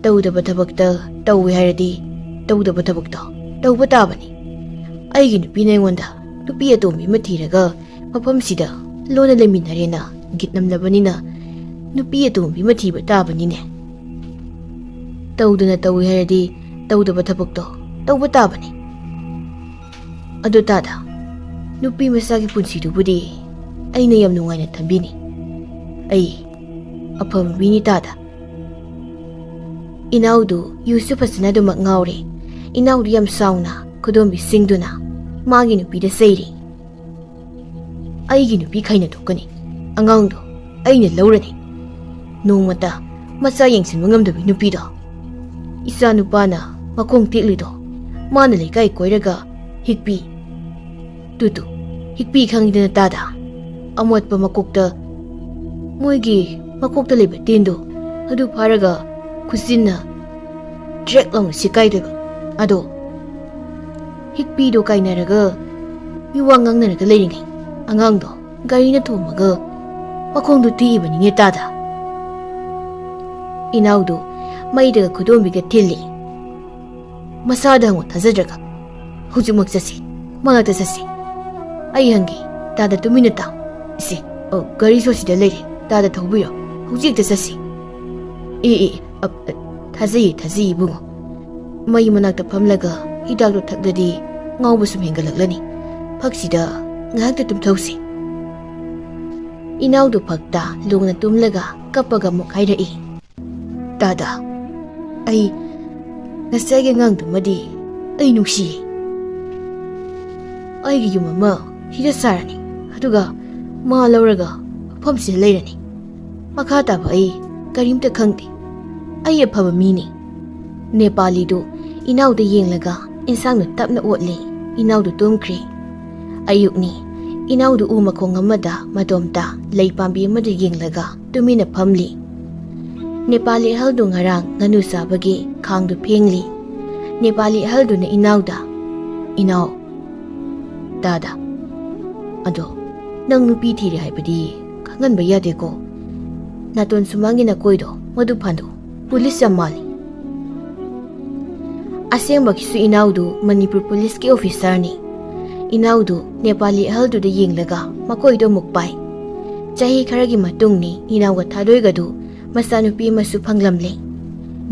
ꯇꯧꯗꯕ ꯊꯕꯛꯇ ꯇꯧꯋꯦ ꯍꯥꯏꯔꯗꯤ ꯇꯧꯗꯕ ꯊꯕꯛꯇꯣ ꯇꯧꯕ ꯇꯥꯕꯅꯤ꯫ ꯑꯩꯒꯤ ꯅꯨꯄꯤꯅ ꯑꯩꯉꯣꯟꯗ ꯅꯨꯄꯤ ꯑꯇꯣꯝꯕꯤ ꯑꯃ ꯊꯤꯔꯒ ꯃꯐꯝꯁꯤꯗ ꯂꯣꯟꯅ ꯂꯩꯃꯤꯟꯅꯔꯦꯅ ꯒꯤꯠ ꯅꯝꯂꯕꯅꯤꯅ ꯅꯨꯄꯤ ꯑꯇꯣꯝꯕꯤ ꯑꯃ ꯊꯤꯕ ꯇꯥꯕꯅꯤꯅꯦ꯫ ꯇꯧꯗꯅ ꯇꯧꯋꯦ ꯍꯥꯏꯔꯗꯤ ꯇꯧꯗꯕ ꯊꯕꯛꯇꯣ ꯇꯧꯕ ꯇꯥꯕꯅꯤ꯫ ꯑꯗꯨ ꯇꯥꯗ, ꯅꯨꯄꯤ ꯃꯆꯥꯒꯤ ꯄꯨꯟꯁꯤꯗꯨꯕꯨꯗꯤ ꯑꯩꯅ ꯌꯥꯝ ꯅꯨꯡꯉꯥꯏꯅ ꯊꯝꯕꯤꯅꯤ꯫ ꯑꯩ ꯑꯐꯕ ꯃꯤꯅꯤ ꯇꯥꯗ꯫ ꯏꯅꯥꯎꯗꯨ ꯌꯨꯁꯨ ꯐꯖꯅ ꯑꯗꯨꯃꯛ ꯉꯥꯎꯔꯦ꯫ ꯏꯅꯥꯎꯗꯨ ꯌꯥꯝ ꯁꯥꯎꯅ ꯈꯨꯗꯣꯝꯕꯤꯁꯤꯡꯗꯨꯅ ꯃꯥꯒꯤ ꯅꯨꯄꯤꯗ ꯆꯩꯔꯤ꯫ "ꯑꯩꯒꯤ ꯅꯨꯄꯤ ꯈꯥꯏꯅ ꯊꯣꯛꯀꯅꯤ꯫ ꯑꯉꯥꯡꯗꯣ ꯑꯩꯅ ꯂꯧꯔꯅꯤ꯫ ꯅꯣꯡꯃꯇ ꯃꯆꯥ ꯌꯦꯡꯁꯤꯟꯕ ꯉꯝꯗꯕꯤ ꯅꯨꯄꯤꯗꯣ꯫ ꯏꯆꯥ ꯅꯨꯄꯥꯅ ꯃꯈꯣꯡ ꯇꯦꯛꯂꯤꯗꯣ ꯃꯥꯅ ꯂꯩꯀꯥꯏ ꯀꯣꯏꯔꯒ ꯍꯤꯛꯄꯤ꯫ ꯇꯨ ꯇꯨ, ꯍꯤꯛꯄꯤ ꯈꯪꯉꯤꯗꯅ ꯇꯥꯗ꯫ ꯑꯃꯣꯠꯄ ꯃꯀꯣꯛꯇ, ꯃꯣꯏꯒꯤ ꯃꯀꯣꯛꯇ ꯂꯩꯕ ꯇꯤꯟꯗꯣ ꯑꯗꯨ ꯐꯥꯔꯒ ꯈꯨꯖꯤꯟꯅ ꯗ꯭ꯔꯦꯛ ꯂꯥꯎꯅ ꯁꯤꯀꯥꯏꯗꯣꯏꯕ꯫ ꯑꯗꯣ ꯍꯤꯛꯄꯤꯗꯣ ꯀꯥꯏꯅꯔꯒ ꯃꯤꯋꯥ ꯉꯥꯡꯅꯔꯒ ꯂꯩꯔꯤꯉꯩ ꯑꯉꯥꯡꯗꯣ ꯒꯥꯔꯤꯅ ꯊꯣꯝꯃꯒ ꯃꯈꯣꯡꯗꯣ ꯇꯦꯛꯏꯕꯅꯤꯅꯦ ꯇꯥꯗ"꯫ ꯏꯅꯥꯎꯗꯨ ꯃꯩꯗꯒ ꯈꯨꯗꯣꯝꯕꯤꯒ ꯊꯤꯜꯂꯤ꯫ "ꯃꯁꯥꯗ ꯍꯪꯉꯨ ꯊꯥꯖꯗ꯭ꯔꯒ꯫ ꯍꯧꯖꯤꯛꯃꯛ ꯆꯠꯁꯤ, ꯃꯅꯥꯛꯇ ꯆꯠꯁꯤ꯫ ꯑꯩ ꯍꯪꯒꯦ, ꯇꯥꯗ ꯇꯨꯃꯤꯟꯅ ꯇꯥꯎ꯫ ꯏꯁꯦ, ꯑꯣ, ꯒꯥꯔꯤꯁꯨ ꯑꯁꯤꯗ ꯂꯩꯔꯦ, ꯇꯥꯗ ꯊꯧꯕꯤꯔꯣ꯫ ꯍꯧꯖꯤꯛ ꯍꯦꯛꯇ ꯆꯠꯁꯤ"꯫ "ꯑꯦ, ꯑꯦ, ꯑ, ꯑ, ꯊꯥꯖꯩꯌꯦ, ꯊꯥꯖꯩꯌꯦ ꯏꯕꯨꯡꯉꯣ"꯫ ꯃꯩ ꯃꯅꯥꯛꯇ ꯐꯝꯂꯒ ꯍꯤꯗꯥꯛꯇꯨ ꯊꯛꯂꯗꯤ ꯉꯥꯎꯕ ꯁꯨꯝ ꯍꯦꯟꯒꯠꯂꯛꯂꯅꯤ꯫ ꯐꯛꯁꯤꯗ ꯉꯥꯏꯍꯥꯛꯇ ꯇꯨꯝꯊꯧꯁꯤ꯫ ꯏꯅꯥꯎꯗꯨ ꯐꯛꯇ ꯂꯣꯡꯅ ꯇꯨꯝꯂꯒ ꯀꯞꯄꯒ ꯑꯃꯨꯛ ꯍꯥꯏꯔꯛꯏ꯫ "ꯇꯥꯗ, ꯑꯩ ꯉꯁꯥꯏꯒꯤ ꯑꯉꯥꯡꯗꯨꯃꯗꯤ ꯑꯩ ꯅꯨꯡꯁꯤꯌꯦ꯫ ꯑꯩꯒꯤ ꯌꯨꯝ ꯑꯃ ꯁꯤꯗ ꯁꯥꯔꯅꯤ, ꯑꯗꯨꯒ ꯃꯥ ꯂꯧꯔꯒ ꯃꯐꯝꯁꯤꯗ ꯂꯩꯔꯅꯤ꯫ ꯃꯈꯥ ꯇꯥꯕ ꯑꯩ ꯀꯔꯤꯝꯇ ꯈꯪꯗꯦ꯫ ꯑꯩ ꯑꯐꯕ ꯃꯤꯅꯤ"꯫ ꯅꯦꯄꯥꯂꯤꯗꯨ ꯏꯅꯥꯎꯗ ꯌꯦꯡꯂꯒ ꯏꯟꯁꯥꯡꯗꯨ ꯇꯞꯅ ꯑꯣꯠꯂꯤ꯫ ꯏꯅꯥꯎꯗꯨ ꯇꯨꯝꯈ꯭ꯔꯦ꯫ ꯑꯌꯨꯛꯅꯤ꯫ ꯏꯅꯥꯎꯗꯨ ꯎ ꯃꯈꯣꯡ ꯑꯃꯗ ꯃꯇꯣꯝꯇ ꯂꯩ ꯄꯥꯝꯕꯤ ꯑꯃꯗ ꯌꯦꯡꯂꯒ ꯇꯨꯃꯤꯟꯅ ꯐꯝꯂꯤ꯫ ꯅꯦꯄꯥꯂꯤ ꯑꯍꯜꯗꯨ ꯉꯔꯥꯡ ꯉꯥꯅꯨ ꯆꯥꯕꯒꯤ ꯈꯥꯡꯗꯨ ꯐꯦꯡꯂꯤ꯫ ꯅꯦꯄꯥꯂꯤ ꯑꯍꯜꯗꯨꯅ ꯏꯅꯥꯎꯗ, "ꯏꯅꯥꯎ, ꯇꯥꯗ, ꯑꯗꯣ ꯅꯪ ꯅꯨꯄꯤ ꯊꯤꯔꯦ ꯍꯥꯏꯕꯗꯤ ꯈꯪꯍꯟꯕ ꯌꯥꯗꯦꯀꯣ꯫ ꯅꯥꯇꯣꯟ ꯁꯨꯃꯥꯡꯒꯤ ꯅꯀꯣꯏꯗꯣ ꯃꯗꯨ ꯐꯥꯟꯗꯣꯛꯎ, ꯄꯨꯂꯤꯁ ꯌꯥꯝ ꯃꯥꯜꯂꯤ꯫" ꯑꯁꯦꯡꯕꯒꯤꯁꯨ ꯏꯅꯥꯎꯗꯨ ꯃꯅꯤꯄꯨꯔ ꯄꯨꯂꯤꯁꯀꯤ ꯑꯣꯐꯤꯁꯥꯔꯅꯤ꯫ ꯏꯅꯥꯎꯗꯨ ꯅꯦꯄꯥꯂꯤ ꯑꯍꯜꯗꯨꯗ ꯌꯦꯡꯂꯒ ꯃꯀꯣꯏꯗꯣ ꯑꯃꯨꯛ ꯄꯥꯏ꯫ ꯆꯍꯤ ꯈꯔꯒꯤ ꯃꯇꯨꯡꯅꯤ ꯏꯅꯥꯎꯒ ꯊꯥꯗꯣꯏꯒꯗꯨ ꯃꯆꯥꯅꯨꯄꯤ ꯑꯃꯁꯨ ꯐꯪꯂꯝꯂꯦ꯫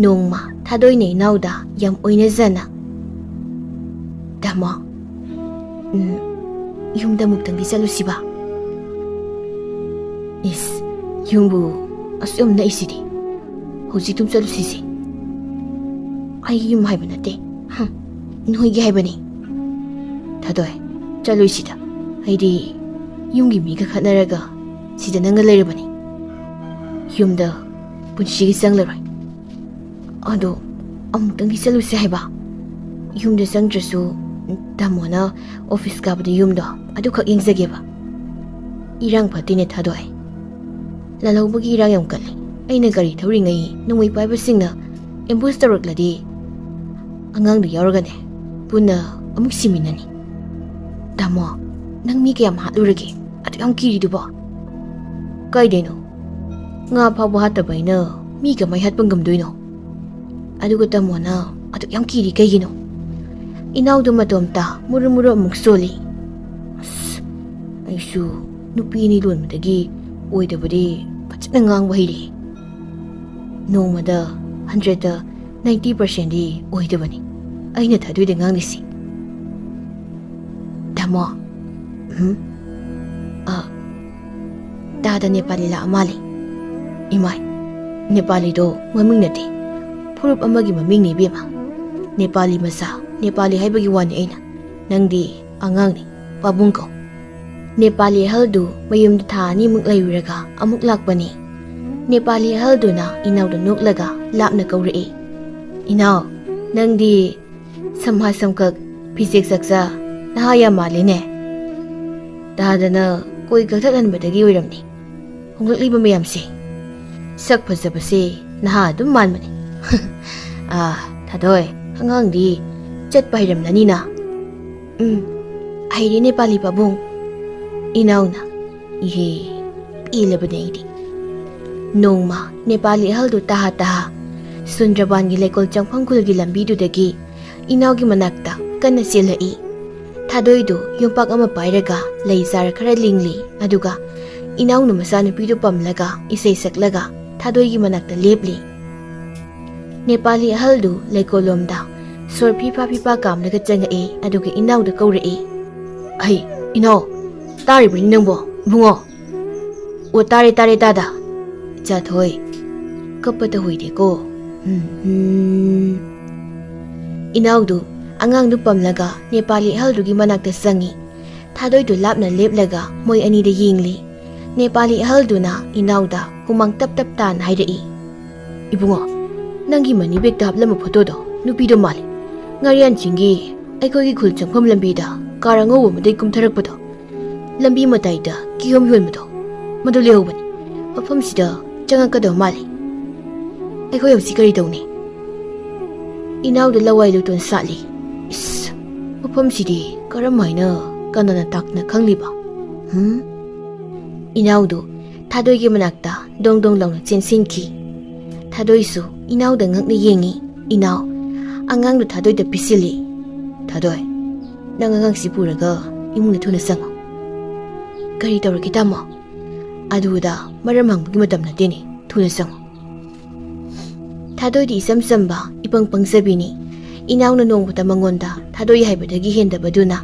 ꯅꯣꯡꯃ ꯊꯥꯗꯣꯏꯅ ꯏꯅꯥꯎꯗ ꯌꯥꯝ ꯑꯣꯏꯅꯖꯅ, "ꯇꯥꯃꯣ, ꯎꯝ, ꯌꯨꯝꯗ ꯑꯃꯨꯛꯇꯪꯗꯤ ꯆꯠꯂꯨꯁꯤꯕ?" "ꯏꯁ, ꯌꯨꯝꯕꯨ ꯑꯁꯨꯛ ꯌꯥꯝ ꯅꯛꯏꯁꯤꯗꯤ꯫ ꯍꯧꯖꯤꯛ ꯑꯗꯨꯝ ꯆꯠꯂꯨꯁꯤꯁꯦ꯫" "ꯑꯩꯒꯤ ꯌꯨꯝ ꯍꯥꯏꯕ ꯅꯠꯇꯦ꯫ ꯍꯝ, ꯅꯣꯏꯒꯤ ꯍꯥꯏꯕꯅꯤ꯫" "ꯊꯥꯗꯣꯏ, ꯆꯠꯂꯣꯏꯁꯤꯗ꯫ ꯑꯩꯗꯤ ꯌꯨꯝꯒꯤ ꯃꯤꯒ ꯈꯠꯅꯔꯒ ꯁꯤꯗ ꯅꯪꯒ ꯂꯩꯔꯕꯅꯤ꯫ ꯌꯨꯝꯗ ꯄꯨꯟꯁꯤꯒꯤ ꯆꯪꯂꯔꯣꯏ꯫" "ꯑꯗꯣ ꯑꯃꯨꯛꯇꯪꯗꯤ ꯆꯠꯂꯨꯁꯦ ꯍꯥꯏꯕ꯫" "ꯌꯨꯝꯗ ꯆꯪꯗ꯭ꯔꯁꯨ ꯇꯥꯃꯣꯅ ꯑꯣꯐꯤꯁ ꯀꯥꯕꯗ ꯌꯨꯝꯗꯣ ꯑꯗꯨꯈꯛ ꯌꯦꯡꯖꯒꯦꯕ꯫" "ꯏꯔꯥꯡ ꯐꯠꯇꯦꯅꯦ ꯊꯥꯗꯣꯏ꯫ ꯂꯥꯜꯍꯧꯕꯒꯤ ꯏꯔꯥꯡ ꯌꯥꯝ ꯀꯜꯂꯤ꯫ ꯑꯩꯅ ꯒꯥꯔꯤ ꯊꯧꯔꯤꯉꯩ ꯅꯣꯡꯃꯩ ꯄꯥꯏꯕꯁꯤꯡꯅ ꯑꯦꯝꯕꯨꯁ ꯇꯧꯔꯛꯂꯗꯤ ꯑꯉꯥꯡꯗꯨ ꯌꯥꯎꯔꯒꯅꯦ ꯄꯨꯟꯅ ꯑꯃꯨꯛ ꯁꯤꯃꯤꯟꯅꯅꯤ꯫" "ꯇꯥꯃꯣ, ꯅꯪ ꯃꯤ ꯀꯌꯥꯝ ꯍꯥꯠꯂꯨꯔꯒꯦ ꯑꯗꯨ ꯌꯥꯝ ꯀꯤꯔꯤꯗꯨꯕꯣ?" "ꯀꯥꯏꯗꯩꯅꯣ? ꯉꯥ ꯐꯥꯎꯕ ꯍꯥꯠꯇꯕ ꯑꯩꯅ ꯃꯤ ꯀꯃꯥꯏ ꯍꯥꯠꯄ ꯉꯝꯗꯣꯏꯅꯣ? ꯑꯗꯨꯒ ꯇꯥꯃꯣꯅ ꯑꯗꯨꯛ ꯌꯥꯝ ꯀꯤꯔꯤ ꯀꯩꯒꯤꯅꯣ?" ꯏꯅꯥꯎꯗꯨ ꯃꯇꯣꯝꯇ ꯃꯨꯔꯨ ꯃꯨꯔꯨ ꯑꯃꯨꯛ ꯁꯣꯜꯂꯤ꯫ "ꯑꯁ, ꯑꯩꯁꯨ ꯅꯨꯄꯤ ꯑꯅꯤ ꯂꯣꯟꯕꯗꯒꯤ ꯑꯣꯏꯗꯕꯗꯤ ꯐꯖꯅ ꯉꯥꯡꯕ ꯍꯩꯔꯦ꯫ ꯅꯣꯡꯃꯗ ꯍꯟꯗ꯭ꯔꯦꯠꯇ ꯅꯥꯏꯟꯇꯤ ꯄꯥꯔꯁꯦꯟꯗꯤ ꯑꯣꯏꯗꯕꯅꯤ ꯑꯩꯅ ꯊꯥꯗꯣꯏꯗ ꯉꯥꯡꯂꯤꯁꯤ꯫" "ꯇꯥꯃꯣ꯫" "ꯎꯝ? ꯑ, ꯇꯥꯗ ꯅꯦꯄꯥꯂꯤ ꯂꯥꯛꯑ ꯃꯥꯜꯂꯦ꯫" "ꯏꯃꯥꯏ, ꯅꯦꯄꯥꯂꯤꯗꯣ ꯃꯃꯤꯡ ꯅꯠꯇꯦ, ꯐꯨꯔꯨꯞ ꯑꯃꯒꯤ ꯃꯃꯤꯡꯅꯤ ꯏꯕꯦꯝꯃ꯫ ꯅꯦꯄꯥꯂꯤ ꯃꯆꯥ, ꯅꯦꯄꯥꯂꯤ ꯍꯥꯏꯕꯒꯤ ꯋꯥꯅꯤ ꯑꯩꯅ꯫ ꯅꯪꯗꯤ ꯑꯉꯥꯡꯅꯤ, ꯄꯥꯕꯨꯡ ꯀꯧ꯫" ꯅꯦꯄꯥꯂꯤ ꯑꯍꯜꯗꯨ ꯃꯌꯨꯝꯗ ꯊꯥ ꯑꯅꯤꯃꯨꯛ ꯂꯩꯔꯨꯔꯒ ꯑꯃꯨꯛ ꯂꯥꯛꯄꯅꯤ꯫ ꯅꯦꯄꯥꯂꯤ ꯑꯍꯜꯗꯨꯅ ꯏꯅꯥꯎꯗ ꯅꯣꯛꯂꯒ ꯂꯥꯞꯅ ꯀꯧꯔꯛꯏ, "ꯏꯅꯥꯎ, ꯅꯪꯗꯤ ꯁꯝꯍꯥ ꯁꯝꯀꯛ, ꯐꯤꯖꯦꯛ ꯆꯥꯛꯆꯥ, ꯅꯍꯥ ꯌꯥꯝ ꯃꯥꯜꯂꯦꯅꯦ꯫ ꯇꯥꯗꯅ ꯀꯣꯏ ꯀꯛꯊꯠꯍꯟꯕꯗꯒꯤ ꯑꯣꯏꯔꯝꯅꯤ ꯍꯣꯡꯂꯛꯂꯤꯕ ꯃꯌꯥꯝꯁꯦ꯫ ꯁꯛ ꯐꯖꯕꯁꯦ ꯅꯍꯥ ꯑꯗꯨꯝ ꯃꯥꯟꯕꯅꯦ꯫ ꯑꯥ, ꯊꯥꯗꯣꯏ, ꯑꯉꯥꯡꯗꯤ ꯆꯠꯄ ꯍꯩꯔꯝꯂꯅꯤꯅ꯫ ꯎꯝ, ꯍꯩꯔꯦ ꯅꯦꯄꯥꯂꯤ ꯄꯥꯕꯨꯡ꯫ ꯏꯅꯥꯎꯅ, ꯏꯍꯦ, ꯄꯦꯜꯂꯕꯅꯦ ꯑꯩꯗꯤ꯫ ꯅꯣꯡꯃ ꯅꯦꯄꯥꯂꯤ ꯑꯍꯜꯗꯨ ꯇꯍꯥ ꯇꯍꯥ ꯁꯨꯟꯗ꯭ꯔꯕꯥꯟꯒꯤ ꯂꯩꯀꯣꯜ ꯆꯪꯐꯝ ꯈꯨꯜꯒꯤ ꯂꯝꯕꯤꯗꯨꯗꯒꯤ ꯏꯅꯥꯎꯒꯤ ꯃꯅꯥꯛꯇ ꯀꯟꯅ ꯆꯦꯜꯂꯛꯏ꯫ ꯊꯥꯗꯣꯏꯗꯨ ꯌꯣꯝꯄꯥꯛ ꯑꯃ ꯄꯥꯏꯔꯒ ꯂꯩ ꯆꯥꯔ ꯈꯔ ꯂꯤꯡꯂꯤ, ꯑꯗꯨꯒ ꯏꯅꯥꯎꯅ ꯃꯆꯥꯅꯨꯄꯤꯗꯨ ꯄꯝꯂꯒ ꯏꯁꯩ ꯁꯛꯂꯒ ꯊꯥꯗꯣꯏꯒꯤ ꯃꯅꯥꯛꯇ ꯂꯦꯞꯂꯤ꯫ ꯅꯦꯄꯥꯂꯤ ꯑꯍꯜꯗꯨ ꯂꯩꯀꯣꯜꯂꯣꯝꯗ ꯁꯣꯔ ꯐꯤꯐꯥ ꯐꯤꯐꯥ ꯀꯥꯝꯂꯒ ꯆꯪꯉꯛꯏ, ꯑꯗꯨꯒ ꯏꯅꯥꯎꯗ ꯀꯧꯔꯛꯏ꯫ "ꯍꯩ, ꯏꯅꯥꯎ, ꯇꯥꯔꯤꯕꯅꯤ ꯅꯪꯕꯣ, ꯏꯕꯨꯡꯉꯣ?" "ꯑꯣ, ꯇꯥꯔꯦ, ꯇꯥꯔꯦ, ꯗꯥꯗꯥ꯫ ꯏꯆꯥꯊꯣꯏ, ꯀꯞꯄ ꯇꯧꯍꯣꯏꯗꯦꯀꯣ꯫ ꯎꯝ, ꯎꯝ꯫" ꯏꯅꯥꯎꯗꯨ ꯑꯉꯥꯡꯗꯨ ꯄꯝꯂꯒ ꯅꯦꯄꯥꯂꯤ ꯑꯍꯜꯗꯨꯒꯤ ꯃꯅꯥꯛꯇ ꯆꯪꯉꯤ꯫ ꯊꯥꯗꯣꯏꯗꯨ ꯂꯥꯞꯅ ꯂꯦꯞꯂꯒ ꯃꯣꯏ ꯑꯅꯤꯗ ꯌꯦꯡꯂꯤ꯫ ꯅꯦꯄꯥꯂꯤ ꯑꯍꯜꯗꯨꯅ ꯏꯅꯥꯎꯗ ꯍꯨꯃꯥꯡ ꯇꯞ ꯇꯞ ꯇꯥꯅ ꯍꯥꯏꯔꯛꯏ꯫ "ꯏꯕꯨꯡꯉꯣ, ꯅꯪꯒꯤ ꯃꯅꯤ ꯕꯦꯒꯇ ꯍꯥꯞꯂꯝꯕ ꯐꯣꯇꯣꯗꯣ ꯅꯨꯄꯤꯗꯣ ꯃꯥꯜꯂꯤ꯫ ꯉꯥꯔꯤꯌꯥꯟ ꯆꯤꯡꯒꯤ ꯑꯩꯈꯣꯏꯒꯤ ꯈꯨꯜ ꯆꯪꯐꯝ ꯂꯝꯕꯤꯗ ꯀꯥꯔ ꯑꯉꯧꯕ ꯑꯃꯗꯒꯤ ꯀꯨꯝꯊꯔꯛꯄꯗꯣ꯫ ꯂꯝꯕꯤ ꯃꯇꯥꯏꯗ ꯀꯤꯍꯣꯝ ꯌꯣꯟꯕꯗꯣ, ꯃꯗꯨ ꯂꯩꯍꯧꯕꯅꯤ꯫ ꯃꯐꯝꯁꯤꯗ ꯆꯪꯉꯛꯀꯗꯕ ꯃꯥꯜꯂꯤ꯫ ꯑꯩꯈꯣꯏ ꯍꯧꯖꯤꯛ ꯀꯔꯤ ꯇꯧꯅꯤ?" ꯏꯅꯥꯎꯗ ꯂꯋꯥꯏ ꯂꯨꯇꯣꯟ ꯁꯥꯠꯂꯤ꯫ "ꯏꯁ, ꯃꯐꯝꯁꯤꯗꯤ ꯀꯔꯝ ꯍꯥꯏꯅ, ꯀꯅꯥꯅ ꯇꯥꯛꯇꯅ ꯈꯪꯂꯤꯕ? ꯍꯨꯝ?" ꯏꯅꯥꯎꯗꯨ ꯊꯥꯗꯣꯏꯒꯤ ꯃꯅꯥꯛꯇ ꯗꯣꯡ ꯗꯣꯡ ꯂꯥꯎꯅ ꯆꯦꯟꯁꯤꯟꯈꯤ꯫ ꯊꯥꯗꯣꯏꯁꯨ ꯏꯅꯥꯎꯗ ꯉꯛꯅ ꯌꯦꯡꯉꯤ꯫ ꯏꯅꯥꯎ, ꯑꯉꯥꯡꯗꯨ ꯊꯥꯗꯣꯏꯗ ꯄꯤꯁꯤꯜꯂꯤ꯫ "ꯊꯥꯗꯣꯏ, ꯅꯪ ꯑꯉꯥꯡꯁꯤ ꯄꯨꯔꯒ ꯏꯃꯨꯡꯗ ꯊꯨꯅ ꯆꯪꯉꯣ꯫" "ꯀꯔꯤ ꯇꯧꯔꯒꯦ, ꯇꯥꯃꯣ?" "ꯑꯗꯨꯗ ꯃꯔꯝ ꯍꯪꯕꯒꯤ ꯃꯇꯝ ꯅꯠꯇꯦꯅꯦ, ꯊꯨꯅ ꯆꯪꯉꯣ꯫" ꯊꯥꯗꯣꯏꯗꯤ ꯏꯆꯝ ꯆꯝꯕ, ꯏꯄꯪ ꯄꯪꯖꯕꯤꯅꯤ꯫ ꯏꯅꯥꯎꯅ ꯅꯣꯡꯃꯇ ꯃꯉꯣꯟꯗ ꯊꯥꯗꯣꯏ ꯍꯥꯏꯕꯗꯒꯤ ꯍꯦꯟꯗꯕꯗꯨꯅ,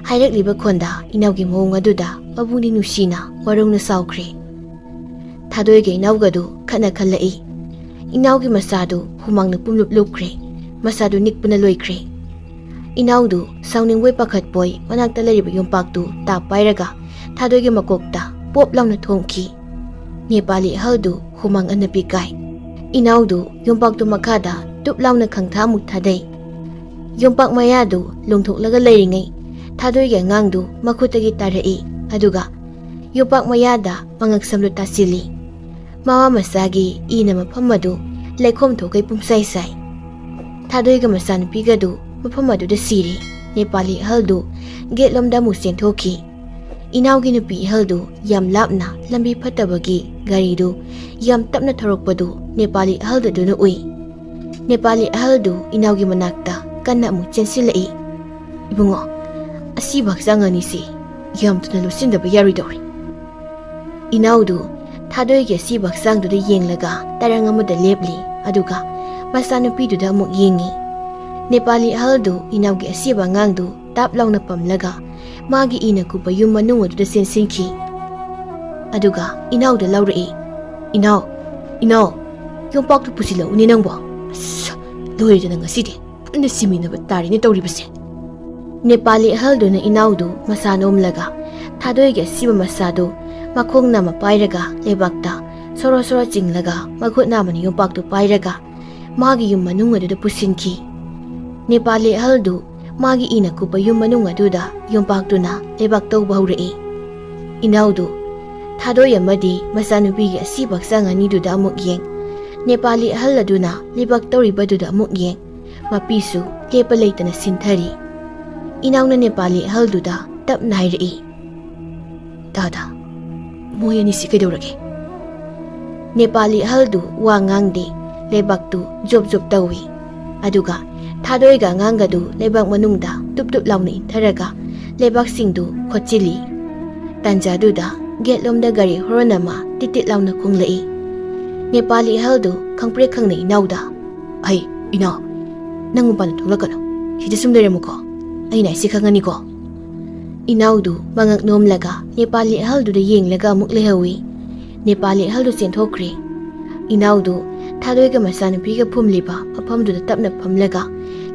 ꯍꯥꯏꯔꯛꯂꯤꯕ ꯈꯣꯟꯗ ꯏꯅꯥꯎꯒꯤ ꯃꯑꯣꯡ ꯑꯗꯨꯗ ꯃꯕꯨꯡꯗꯤ ꯅꯨꯡꯁꯤꯅ ꯋꯥꯔꯧꯅ ꯁꯥꯎꯈ꯭ꯔꯦ꯫ ꯊꯥꯗꯣꯏꯒ ꯏꯅꯥꯎꯒꯗꯨ ꯈꯠꯅ ꯈꯜꯂꯛꯏ꯫ ꯏꯅꯥꯎꯒꯤ ꯃꯁꯥꯗꯨ ꯍꯨꯃꯥꯡꯅ ꯄꯨꯝꯂꯨꯞ ꯂꯨꯞꯈ꯭ꯔꯦ꯫ ꯃꯁꯥꯗꯨ ꯅꯤꯛꯄꯅ ꯂꯣꯏꯈ꯭ꯔꯦ꯫ ꯏꯅꯥꯎꯗꯨ ꯁꯥꯎꯅꯤꯡꯕꯣꯏ ꯄꯥꯈꯠꯄꯣꯏ ꯃꯅꯥꯛꯇ ꯂꯩꯔꯤꯕ ꯌꯣꯝꯄꯥꯛꯇꯨ ꯇꯥꯞ ꯄꯥꯏꯔꯒ ꯊꯥꯗꯣꯏꯒꯤ ꯃꯀꯣꯛꯇ ꯄꯣꯞ ꯂꯥꯎꯅ ꯊꯣꯝꯈꯤ꯫ ꯅꯦꯄꯥꯂꯤ ꯑꯍꯜꯗꯨ ꯍꯨꯃꯥꯡ ꯑꯅꯞꯄꯤ ꯀꯥꯏ꯫ ꯏꯅꯥꯎꯗꯨ ꯌꯣꯝꯄꯥꯛꯇꯨ ꯃꯈꯥꯗ ꯇꯨꯞ ꯂꯥꯎꯅ ꯈꯪꯊꯥ ꯑꯃꯨꯛ ꯊꯥꯗꯩ꯫ ꯌꯣꯝꯄꯥꯛ ꯃꯌꯥꯗꯨ ꯂꯣꯡꯊꯣꯛꯂꯒ ꯂꯩꯔꯤꯉꯩ ꯊꯥꯗꯣꯏꯒꯤ ꯑꯉꯥꯡꯗꯨ ꯃꯈꯨꯠꯇꯒꯤ ꯇꯥꯔꯛꯏ, ꯑꯗꯨꯒ ꯌꯣꯝꯄꯥꯛ ꯃꯌꯥꯗ ꯃꯉꯛꯁꯝꯗꯨ ꯇꯥꯁꯤꯜꯂꯤ꯫ ꯃꯃꯥ ꯃꯆꯥꯒꯤ ꯏꯅ ꯃꯐꯝ ꯑꯗꯨ ꯂꯩꯈꯣꯝ ꯊꯣꯛꯈꯩ ꯄꯨꯝꯁꯥꯏ ꯁꯥꯏ꯫ ꯊꯥꯗꯣꯏꯒ ꯃꯆꯥꯅꯨꯄꯤꯒꯗꯨ ꯃꯐꯝ ꯑꯗꯨꯗ ꯁꯤꯔꯦ꯫ ꯅꯦꯄꯥꯂꯤ ꯑꯍꯜꯗꯨ ꯒꯦꯠꯂꯣꯝꯗ ꯑꯃꯨꯛ ꯆꯦꯟꯊꯣꯛꯈꯤ꯫ ꯏꯅꯥꯎꯒꯤ ꯅꯨꯄꯤ ꯑꯍꯜꯗꯨ ꯌꯥꯝ ꯂꯥꯞꯅ ꯂꯝꯕꯤ ꯐꯠꯇꯕꯒꯤ ꯒꯥꯔꯤꯗꯨ ꯌꯥꯝ ꯇꯞꯅ ꯊꯧꯔꯛꯄꯗꯨ ꯅꯦꯄꯥꯂꯤ ꯑꯍꯜꯗꯨꯅ ꯎꯏ꯫ ꯅꯦꯄꯥꯂꯤ ꯑꯍꯜꯗꯨ ꯏꯅꯥꯎꯒꯤ ꯃꯅꯥꯛꯇ ꯀꯟꯅ ꯑꯃꯨꯛ ꯆꯦꯟꯁꯤꯜꯂꯛꯏ꯫ "ꯏꯕꯨꯡꯉꯣ, ꯑꯁꯤꯕ ꯍꯛꯆꯥꯡ ꯑꯅꯤꯁꯤ ꯌꯥꯝ ꯊꯨꯅ ꯂꯣꯠꯁꯤꯟꯗꯕ ꯌꯥꯔꯣꯏꯗꯧꯔꯤ꯫" ꯏꯅꯥꯎꯗꯨ ꯊꯥꯗꯣꯏꯒꯤ ꯑꯁꯤꯕ ꯍꯛꯆꯥꯡꯗꯨꯗ ꯌꯦꯡꯂꯒ ꯇꯔꯪ ꯑꯃꯗ ꯂꯦꯞꯂꯤ, ꯑꯗꯨꯒ ꯃꯆꯥꯅꯨꯄꯤꯗꯨꯗ ꯑꯃꯨꯛ ꯌꯦꯡꯉꯤ꯫ ꯅꯦꯄꯥꯂꯤ ꯑꯍꯜꯗꯨ ꯏꯅꯥꯎꯒꯤ ꯑꯁꯤꯕ ꯑꯉꯥꯡꯗꯨ ꯇꯥꯞ ꯂꯥꯎꯅ ꯄꯝꯂꯒ ꯃꯥꯒꯤ ꯏꯅ ꯀꯨꯞꯄ ꯌꯨꯝ ꯃꯅꯨꯡ ꯑꯗꯨꯗ ꯆꯦꯟꯁꯤꯟꯈꯤ꯫ ꯑꯗꯨꯒ ꯏꯅꯥꯎꯗ ꯂꯥꯎꯔꯛꯏ, "ꯏꯅꯥꯎ, ꯏꯅꯥꯎ, ꯌꯣꯝꯄꯥꯛꯇꯨ ꯄꯨꯁꯤꯜꯂꯛꯎꯅꯦ ꯅꯪꯕꯣ꯫ ꯑꯁ, ꯂꯣꯏꯔꯦꯗꯅ ꯉꯁꯤꯗꯤ꯫ ꯄꯨꯟꯅ ꯁꯤꯃꯤꯟꯅꯕ ꯇꯥꯔꯦꯅꯦ ꯇꯧꯔꯤꯕꯁꯦ꯫" ꯅꯦꯄꯥꯂꯤ ꯑꯍꯜꯗꯨꯅ ꯏꯅꯥꯎꯗꯨ ꯃꯁꯥ ꯅꯣꯝꯂꯒ ꯊꯥꯗꯣꯏꯒꯤ ꯑꯁꯤꯕ ꯃꯁꯥꯗꯨ ꯃꯈꯣꯡ ꯅꯥꯝꯃ ꯄꯥꯏꯔꯒ ꯂꯩꯕꯥꯛꯇ ꯁꯣꯔꯣ ꯁꯣꯔꯣ ꯆꯤꯡꯂꯒ ꯃꯈꯨꯠ ꯅꯥꯝꯃꯅ ꯌꯣꯝꯄꯥꯛꯇꯨ ꯄꯥꯏꯔꯒ ꯃꯥꯒꯤ ꯌꯨꯝ ꯃꯅꯨꯡ ꯑꯗꯨꯗ ꯄꯨꯁꯤꯟꯈꯤ꯫ ꯅꯦꯄꯥꯂꯤ ꯑꯍꯜꯗꯨ ꯃꯥꯒꯤ ꯏꯅ ꯀꯨꯞꯄ ꯌꯨꯝ ꯃꯅꯨꯡ ꯑꯗꯨꯗ ꯌꯣꯝꯄꯥꯛꯇꯨꯅ ꯂꯩꯕꯥꯛ ꯇꯧꯕ ꯍꯧꯔꯛꯏ꯫ ꯏꯅꯥꯎꯗꯨ ꯊꯥꯗꯣꯏ ꯑꯃꯗꯤ ꯃꯆꯥꯅꯨꯄꯤꯒꯤ ꯑꯁꯤꯕ ꯍꯛꯆꯥꯡ ꯑꯅꯤꯗꯨꯗ ꯑꯃꯨꯛ ꯌꯦꯡ, ꯅꯦꯄꯥꯂꯤ ꯑꯍꯜ ꯑꯗꯨꯅ ꯂꯩꯕꯥꯛ ꯇꯧꯔꯤꯕꯗꯨꯗ ꯑꯃꯨꯛ ꯌꯦꯡ, ꯃꯄꯤꯁꯨ ꯂꯦꯞꯄ ꯂꯩꯇꯅ ꯁꯤꯟꯊꯔꯤ꯫ ꯏꯅꯥꯎꯅ ꯅꯦꯄꯥꯂꯤ ꯑꯍꯜꯗꯨꯗ ꯇꯞꯅ ꯍꯥꯏꯔꯛꯏ, "ꯗꯥꯗꯥ, ꯃꯣꯏ ꯑꯅꯤꯁꯤ ꯀꯩꯗꯧꯔꯒꯦ?" ꯅꯦꯄꯥꯂꯤ ꯑꯍꯜꯗꯨ ꯋꯥ ꯉꯥꯡꯗꯦ, ꯂꯩꯕꯥꯛꯇꯨ ꯖꯣꯞ ꯖꯣꯞ ꯇꯧꯏ꯫ ꯑꯗꯨꯒ ꯊꯥꯗꯣꯏꯒ ꯑꯉꯥꯡꯒꯗꯨ ꯂꯩꯕꯥꯛ ꯃꯅꯨꯡꯗ ꯇꯨꯞ ꯇꯨꯞ ꯂꯥꯎꯅ ꯏꯟꯊꯔꯒ ꯂꯩꯕꯥꯛꯁꯤꯡꯗꯨ ꯈꯣꯠꯆꯤꯜꯂꯤ꯫ ꯇꯥꯟꯖꯥꯗꯨꯗ ꯒꯦꯠꯂꯣꯝꯗ ꯒꯥꯔꯤ ꯍꯣꯔꯟ ꯑꯃ ꯇꯤꯠ ꯇꯤꯠ ꯂꯥꯎꯅ ꯈꯣꯡꯂꯛꯏ꯫ ꯅꯦꯄꯥꯂꯤ ꯑꯍꯜꯗꯨ ꯈꯪꯄ꯭ꯔꯦꯛ ꯈꯪꯅ ꯏꯅꯥꯎꯗ, "ꯑꯩ, ꯏꯅꯥꯎ, ꯅꯪ ꯃꯄꯥꯟꯗ ꯊꯣꯛꯂꯛꯀꯅꯨ꯫ ꯁꯤꯗ ꯁꯨꯝ ꯂꯩꯔꯝꯃꯨꯀꯣ꯫ ꯑꯩꯅ ꯍꯥꯏꯁꯤ ꯈꯪꯉꯅꯤꯀꯣ꯫" ꯏꯅꯥꯎꯗꯨ ꯃꯉꯛ ꯅꯣꯝꯂꯒ ꯅꯦꯄꯥꯂꯤ ꯑꯍꯜꯗꯨꯗ ꯌꯦꯡꯂꯒ ꯑꯃꯨꯛ ꯂꯩꯍꯧꯏ꯫ ꯅꯦꯄꯥꯂꯤ ꯑꯍꯜꯗꯨ ꯆꯦꯟꯊꯣꯛꯈ꯭ꯔꯦ꯫ ꯏꯅꯥꯎꯗꯨ ꯊꯥꯗꯣꯏꯒ ꯃꯆꯥꯅꯨꯄꯤꯒ ꯐꯨꯝꯂꯤꯕ ꯃꯐꯝꯗꯨꯗ ꯇꯞꯅ ꯐꯝꯂꯒ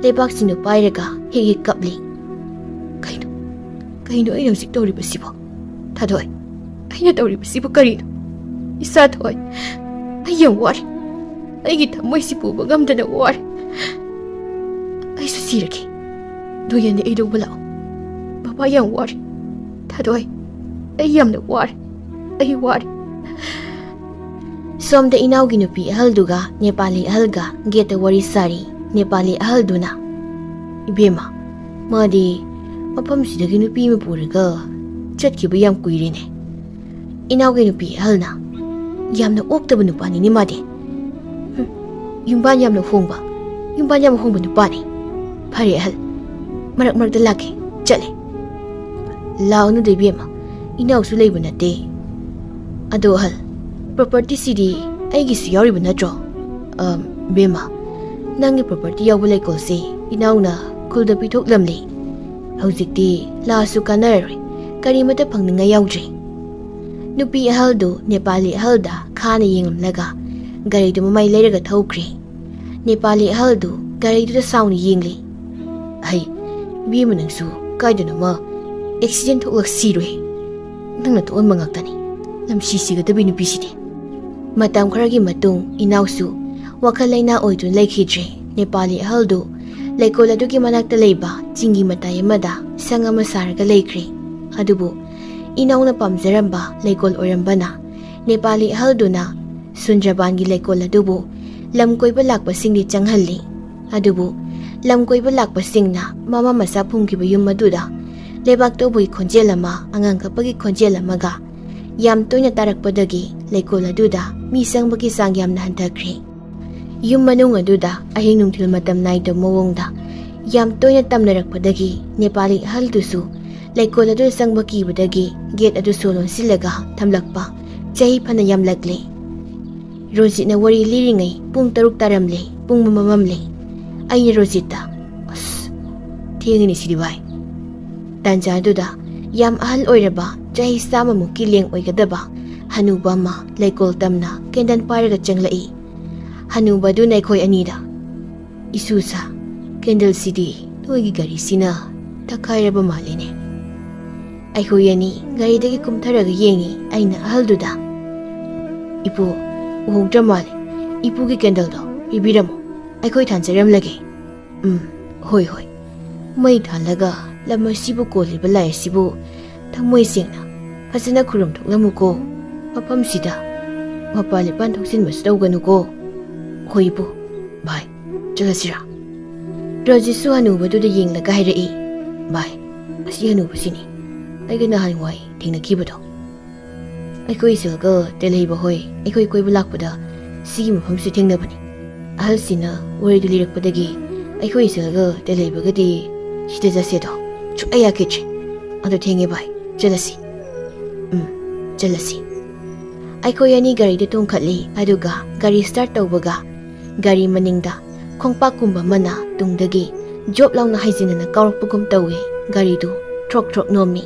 ꯂꯩꯕꯥꯛꯁꯤꯡꯗꯨ ꯄꯥꯏꯔꯒ ꯍꯤꯛ ꯍꯤꯛ ꯀꯞꯂꯤ꯫ "ꯀꯩꯅꯣ, ꯀꯩꯅꯣ ꯑꯩꯅ ꯍꯧꯖꯤꯛ ꯇꯧꯔꯤꯕꯁꯤꯕꯣ? ꯊꯥꯗꯣꯏ, ꯑꯩꯅ ꯇꯧꯔꯤꯕꯁꯤꯕꯨ ꯀꯔꯤꯅꯣ? ꯏꯆꯥ ꯊꯣꯏ, ꯑꯩ ꯌꯥꯝ ꯋꯥꯔꯦ꯫ ꯑꯩꯒꯤ ꯊꯃꯣꯏꯁꯤ ꯄꯨꯕ ꯉꯝꯗꯅ ꯋꯥꯔꯦ꯫ ꯑꯩꯁꯨ ꯁꯤꯔꯒꯦ꯫ ꯅꯣꯏ ꯑꯅꯤ ꯑꯩ ꯂꯧꯕ ꯂꯥꯛꯑꯣ꯫ ꯕꯕꯥ ꯌꯥꯝ ꯋꯥꯔꯦ꯫ ꯊꯥꯗꯣꯏ, ꯑꯩ ꯌꯥꯝꯅ ꯋꯥꯔꯦ꯫ ꯑꯩ ꯋꯥꯔꯦ꯫" ꯁꯣꯝꯗ ꯏꯅꯥꯎꯒꯤ ꯅꯨꯄꯤ ꯑꯍꯜꯗꯨꯒ ꯅꯦꯄꯥꯂꯤ ꯑꯍꯜꯒ ꯒꯦꯠꯇ ꯋꯥꯔꯤ ꯁꯥꯔꯤ꯫ ꯅꯦꯄꯥꯂꯤ ꯑꯍꯜꯗꯨꯅ, "ꯏꯕꯦꯝꯃ, ꯃꯥꯗꯤ ꯃꯐꯝꯁꯤꯗꯒꯤ ꯅꯨꯄꯤ ꯑꯃ ꯄꯨꯔꯒ ꯆꯠꯈꯤꯕ ꯌꯥꯝ ꯀꯨꯏꯔꯦꯅꯦ꯫" ꯏꯅꯥꯎꯒꯤ ꯅꯨꯄꯤ ꯑꯍꯜꯅ, "ꯌꯥꯝꯅ ꯑꯣꯛꯇꯕ ꯅꯨꯄꯥꯅꯤꯅꯦ ꯃꯥꯗꯤ꯫ ꯍꯨꯝ, ꯌꯨꯝꯕꯥꯟ ꯌꯥꯝꯅ ꯍꯣꯡꯕ, ꯌꯨꯝꯕꯥꯟ ꯌꯥꯝꯅ ꯍꯣꯡꯕ ꯅꯨꯄꯥꯅꯤ꯫ ꯐꯔꯦ ꯑꯍꯜ, ꯃꯔꯛ ꯃꯔꯛꯇ ꯂꯥꯛꯀꯦ, ꯆꯠꯂꯦ꯫" "ꯂꯥꯛꯎꯅꯨꯗ ꯏꯕꯦꯝꯃ, ꯏꯅꯥꯎꯁꯨ ꯂꯩꯕ ꯅꯠꯇꯦ꯫ ꯑꯗꯣ ꯑꯍꯜ, ꯄ꯭ꯔꯣꯄꯔꯇꯤꯁꯤꯗꯤ ꯑꯩꯒꯤꯁꯨ ꯌꯥꯎꯔꯤꯕ ꯅꯠꯇ꯭ꯔꯣ?" "ꯑ, ꯏꯕꯦꯝꯃ, ꯅꯪꯒꯤ ꯄ꯭ꯔꯣꯄꯔꯇꯤ ꯌꯥꯎꯕ ꯂꯩꯀꯣꯜꯁꯦ ꯏꯅꯥꯎꯅ ꯈꯨꯜꯗ ꯄꯤꯊꯣꯛꯂꯝꯂꯦ꯫ ꯍꯧꯖꯤꯛꯇꯤ ꯂꯥꯛꯑꯁꯨ ꯀꯥꯟꯅꯔꯔꯣꯏ, ꯀꯔꯤꯃꯠꯇ ꯐꯪꯅꯤꯡꯉꯥꯏ ꯌꯥꯎꯗ꯭ꯔꯦ꯫" ꯅꯨꯄꯤ ꯑꯍꯜꯗꯨ ꯅꯦꯄꯥꯂꯤ ꯑꯍꯜꯗ ꯈꯥꯅ ꯌꯦꯡꯂꯝꯂꯒ ꯒꯥꯔꯤꯗꯨ ꯃꯃꯥꯏ ꯂꯩꯔꯒ ꯊꯧꯈ꯭ꯔꯦ꯫ ꯅꯦꯄꯥꯂꯤ ꯑꯍꯜꯗꯨ ꯒꯥꯔꯤꯗꯨꯗ ꯁꯥꯎꯅ ꯌꯦꯡꯂꯤ꯫ "ꯍꯩ, ꯏꯕꯦꯝꯃ ꯅꯪꯁꯨ ꯀꯥꯏꯗꯅꯣꯃ ꯑꯦꯛꯁꯤꯗꯦꯟ ꯊꯣꯛꯂꯒ ꯁꯤꯔꯣꯏ꯫ ꯅꯪꯅ ꯊꯣꯛꯍꯟꯕ ꯉꯥꯛꯇꯅꯤ, ꯂꯝꯁꯤ ꯁꯤꯒꯗꯕꯤ ꯅꯨꯄꯤꯁꯤꯗꯤ꯫" ꯃꯇꯝ ꯈꯔꯒꯤ ꯃꯇꯨꯡ ꯏꯅꯥꯎꯁꯨ ꯋꯥꯈꯜ ꯂꯩꯅꯥ ꯑꯣꯏꯗꯨꯅ ꯂꯩꯈꯤꯗ꯭ꯔꯦ꯫ ꯅꯦꯄꯥꯂꯤ ꯑꯍꯜꯗꯨ ꯂꯩꯀꯣꯜ ꯑꯗꯨꯒꯤ ꯃꯅꯥꯛꯇ ꯂꯩꯕ ꯆꯤꯡꯒꯤ ꯃꯇꯥꯏ ꯑꯃꯗ ꯁꯪ ꯑꯃ ꯁꯥꯔꯒ ꯂꯩꯈ꯭ꯔꯦ꯫ ꯑꯗꯨꯕꯨ ꯏꯅꯥꯎꯅ ꯄꯥꯝꯖꯔꯝꯕ ꯂꯩꯀꯣꯜ ꯑꯣꯏꯔꯝꯕꯅ ꯅꯦꯄꯥꯂꯤ ꯑꯍꯜꯗꯨꯅ ꯁꯨꯟꯗ꯭ꯔꯕꯥꯟꯒꯤ ꯂꯩꯀꯣꯜ ꯑꯗꯨꯕꯨ ꯂꯝ ꯀꯣꯏꯕ ꯂꯥꯛꯄꯁꯤꯡꯗꯤ ꯆꯪꯍꯜꯂꯤ꯫ ꯑꯗꯨꯕꯨ ꯂꯝ ꯀꯣꯏꯕ ꯂꯥꯛꯄꯁꯤꯡꯅ ꯃꯃꯥ ꯃꯆꯥ ꯐꯨꯝꯈꯤꯕ ꯌꯨꯝ ꯑꯗꯨꯗ ꯂꯩꯕꯥꯛ ꯇꯧꯕꯒꯤ ꯈꯣꯟꯖꯦꯜ ꯑꯃ, ꯑꯉꯥꯡ ꯀꯞꯄꯒꯤ ꯈꯣꯟꯖꯦꯜ ꯑꯃꯒ ꯌꯥꯝ ꯇꯣꯏꯅ ꯇꯥꯔꯛꯄꯗꯒꯤ ꯂꯩꯀꯣꯜ ꯑꯗꯨꯗ ꯃꯤ ꯆꯪꯕꯒꯤ ꯆꯥꯡ ꯌꯥꯝꯅ ꯍꯟꯊꯈ꯭ꯔꯦ꯫ ꯌꯨꯝ ꯃꯅꯨꯡ ꯑꯗꯨꯗ ꯑꯍꯤꯡ ꯅꯨꯡꯊꯤꯜ ꯃꯇꯝ ꯅꯥꯏꯗꯕ ꯃꯑꯣꯡꯗ ꯌꯥꯝ ꯇꯣꯏꯅ ꯇꯝꯅꯔꯛꯄꯗꯒꯤ ꯅꯦꯄꯥꯂꯤ ꯑꯍꯜꯗꯨꯁꯨ ꯂꯩꯀꯣꯜ ꯑꯗꯨꯗ ꯆꯪꯕ ꯀꯤꯕꯗꯒꯤ ꯒꯦꯠ ꯑꯗꯨ ꯁꯣ ꯂꯣꯟꯁꯤꯜꯂꯒ ꯊꯝꯂꯛꯄ ꯆꯍꯤ ꯐꯅ ꯌꯥꯝꯂꯛꯂꯦ꯫ ꯔꯣꯖꯤꯠꯅ ꯋꯥꯔꯤ ꯂꯤꯔꯤꯉꯩ ꯄꯨꯡ ꯇꯔꯨꯛ ꯇꯥꯔꯝꯂꯦ, ꯄꯨꯡ ꯃꯝꯃꯝꯂꯦ꯫ ꯑꯩꯅ ꯔꯣꯖꯤꯠꯇ, "ꯑꯁ, ꯊꯦꯡꯉꯤꯅꯦ ꯁꯤꯗꯤ ꯚꯥꯏ꯫" ꯇꯥꯟꯖꯥꯗꯨꯗ ꯌꯥꯝ ꯑꯍꯜ ꯑꯣꯏꯔꯕ, ꯆꯍꯤ ꯆꯥꯝꯃꯃꯨꯛꯀꯤ ꯂꯦꯡ ꯑꯣꯏꯒꯗꯕ ꯍꯅꯨꯕ ꯑꯃ ꯂꯩꯀꯣꯜ ꯇꯝꯅ ꯀꯦꯟꯗꯜ ꯄꯥꯏꯔꯒ ꯆꯪꯂꯛꯏ꯫ ꯍꯅꯨꯕꯗꯨꯅ ꯑꯩꯈꯣꯏ ꯑꯅꯤꯗ, "ꯏꯁꯨꯁꯥ, ꯀꯦꯟꯗꯜꯁꯤꯗꯤ ꯅꯣꯏꯒꯤ ꯒꯥꯔꯤꯁꯤꯅ ꯇꯛꯈꯥꯏꯔꯕ ꯃꯥꯜꯂꯤꯅꯦ꯫" ꯑꯩꯈꯣꯏ ꯑꯅꯤ ꯒꯥꯔꯤꯗꯒꯤ ꯀꯨꯝꯊꯔꯒ ꯌꯦꯡꯉꯤ꯫ ꯑꯩꯅ ꯑꯍꯜꯗꯨꯗ, "ꯏꯄꯨ, ꯎꯍꯧꯗ꯭ꯔ ꯃꯥꯜꯂꯦ꯫ ꯏꯄꯨꯒꯤ ꯀꯦꯟꯗꯜꯗꯣ ꯄꯤꯕꯤꯔꯝꯃꯣ, ꯑꯩꯈꯣꯏ ꯊꯥꯟꯖꯔꯝꯂꯒꯦ꯫" "ꯎꯝ, ꯍꯣꯏ, ꯍꯣꯏ꯫ ꯃꯩ ꯊꯥꯜꯂꯒ ꯂꯝ ꯑꯁꯤꯕꯨ ꯀꯣꯜꯂꯤꯕ ꯂꯥꯏ ꯑꯁꯤꯕꯨ ꯊꯃꯣꯏ ꯁꯦꯡꯅ ꯐꯖꯅ ꯈꯨꯔꯨꯝ ꯊꯣꯛꯂꯝꯃꯨꯀꯣ꯫ ꯃꯐꯝꯁꯤꯗ ꯃꯄꯥꯟ ꯂꯤꯄꯥꯟ ꯊꯣꯛꯆꯤꯟꯕꯁꯨ ꯇꯧꯒꯅꯨꯀꯣ꯫ ꯍꯣꯏ ꯏꯄꯨ꯫ ꯚꯥꯏ, ꯆꯠꯂꯁꯤꯔꯥ? ꯔꯣꯖꯤꯠꯁꯨ ꯍꯅꯨꯕꯗꯨꯗ ꯌꯦꯡꯂꯒ ꯍꯥꯏꯔꯛꯏ, ꯚꯥꯏ, ꯑꯁꯤ ꯍꯅꯨꯕꯁꯤꯅꯤ ꯑꯩꯒ ꯅꯍꯥꯟꯋꯥꯏ ꯊꯦꯡꯅꯈꯤꯕꯗꯣ꯫ ꯑꯩꯈꯣꯏ ꯏꯆꯜꯒ ꯇꯦꯜꯍꯩꯕ ꯍꯣꯏ ꯑꯩꯈꯣꯏ ꯀꯣꯏꯕ ꯂꯥꯛꯄꯗ ꯁꯤꯒꯤ ꯃꯐꯝꯁꯤ ꯊꯦꯡꯅꯕꯅꯤ꯫ ꯑꯍꯜꯁꯤꯅ ꯋꯥꯔꯤꯗꯨ ꯂꯤꯔꯛꯄꯗꯒꯤ ꯑꯩꯈꯣꯏ ꯏꯆꯜꯒ ꯇꯦꯜꯍꯩꯕꯒꯗꯤ ꯁꯤꯗ ꯆꯠꯁꯦꯗꯣ ꯁꯨꯛꯌꯥ ꯌꯥꯈꯤꯗ꯭ꯔꯦ꯫ ꯑꯗꯣ ꯊꯦꯡꯉꯦ ꯚꯥꯏ, ꯆꯠꯂꯁꯤ꯫ ꯎꯝ, ꯆꯠꯂꯁꯤ꯫ ꯑꯩꯈꯣꯏ ꯑꯅꯤ ꯒꯥꯔꯤꯗ ꯇꯣꯡꯈꯠꯂꯤ, ꯑꯗꯨꯒ ꯒꯥꯔꯤ ꯁ꯭ꯇꯥꯔꯠ ꯇꯧꯕꯒ ꯒꯥꯔꯤ ꯃꯅꯤꯡꯗ ꯈꯣꯡꯄꯥꯛꯀꯨꯝꯕ ꯑꯃꯅ ꯇꯨꯡꯗꯒꯤ ꯖꯣꯞ ꯂꯥꯎꯅ ꯍꯥꯏꯖꯤꯟꯅꯅ ꯀꯥꯎꯔꯛꯄꯒꯨꯝ ꯇꯧꯏ꯫ ꯒꯥꯔꯤꯗꯨ ꯊ꯭ꯔꯣꯛ ꯊ꯭ꯔꯣꯛ ꯅꯣꯝꯃꯤ꯫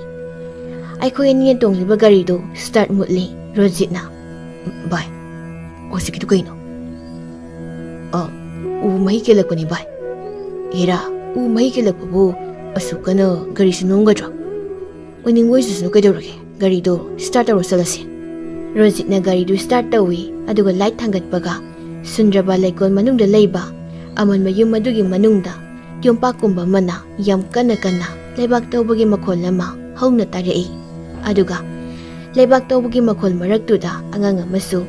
ꯑꯩꯈꯣꯏ ꯑꯅꯤꯅ ꯇꯣꯡꯂꯤꯕ ꯒꯥꯔꯤꯗꯨ ꯁ꯭ꯇꯥꯔꯠ ꯃꯨꯠꯂꯤ꯫ ꯔꯣꯖꯤꯠꯅ, "ꯚꯥꯏ, ꯍꯧꯖꯤꯛꯀꯤꯗꯨ ꯀꯩꯅꯣ?" "ꯑ, ꯎ ꯃꯍꯩ ꯀꯦꯜꯂꯛꯄꯅꯤ ꯚꯥꯏ꯫" "ꯍꯦꯔꯥ, ꯎ ꯃꯍꯩ ꯀꯦꯜꯂꯛꯄꯕꯨ ꯑꯁꯨꯛ ꯀꯟꯅ ꯒꯥꯔꯤꯁꯤ ꯅꯣꯝꯒꯗ꯭ꯔꯣ?" "ꯑꯣꯏꯅꯤꯡꯕ ꯑꯣꯏꯁꯤꯁꯅꯨ, ꯀꯩꯗꯧꯔꯒꯦ? ꯒꯥꯔꯤꯗꯣ ꯁ꯭ꯇꯥꯔꯠ ꯇꯧꯔ ꯆꯠꯂꯁꯤ꯫" ꯔꯣꯖꯤꯠꯅ ꯒꯥꯔꯤꯗꯨ ꯁ꯭ꯇꯥꯔꯠ ꯇꯧꯏ, ꯑꯗꯨꯒ ꯂꯥꯏꯠ ꯊꯥꯡꯒꯠꯄꯒ ꯁꯨꯟꯗ꯭ꯔꯕꯥꯟ ꯂꯩꯀꯣꯜ ꯃꯅꯨꯡꯗ ꯂꯩꯕ ꯑꯃꯟꯕ ꯌꯨꯝ ꯑꯗꯨꯒꯤ ꯃꯅꯨꯡꯗ ꯌꯣꯝꯄꯥꯛꯀꯨꯝꯕ ꯑꯃꯅ ꯌꯥꯝ ꯀꯟꯅ ꯀꯟꯅ ꯂꯩꯕꯥꯛ ꯇꯧꯕꯒꯤ ꯃꯈꯣꯜ ꯑꯃ ꯍꯧꯅ ꯇꯥꯔꯛꯏ꯫ ꯑꯗꯨꯒ ꯂꯩꯕꯥꯛ ꯇꯧꯕꯒꯤ ꯃꯈꯣꯜ ꯃꯔꯛꯇꯨꯗ ꯑꯉꯥꯡ ꯑꯃꯁꯨ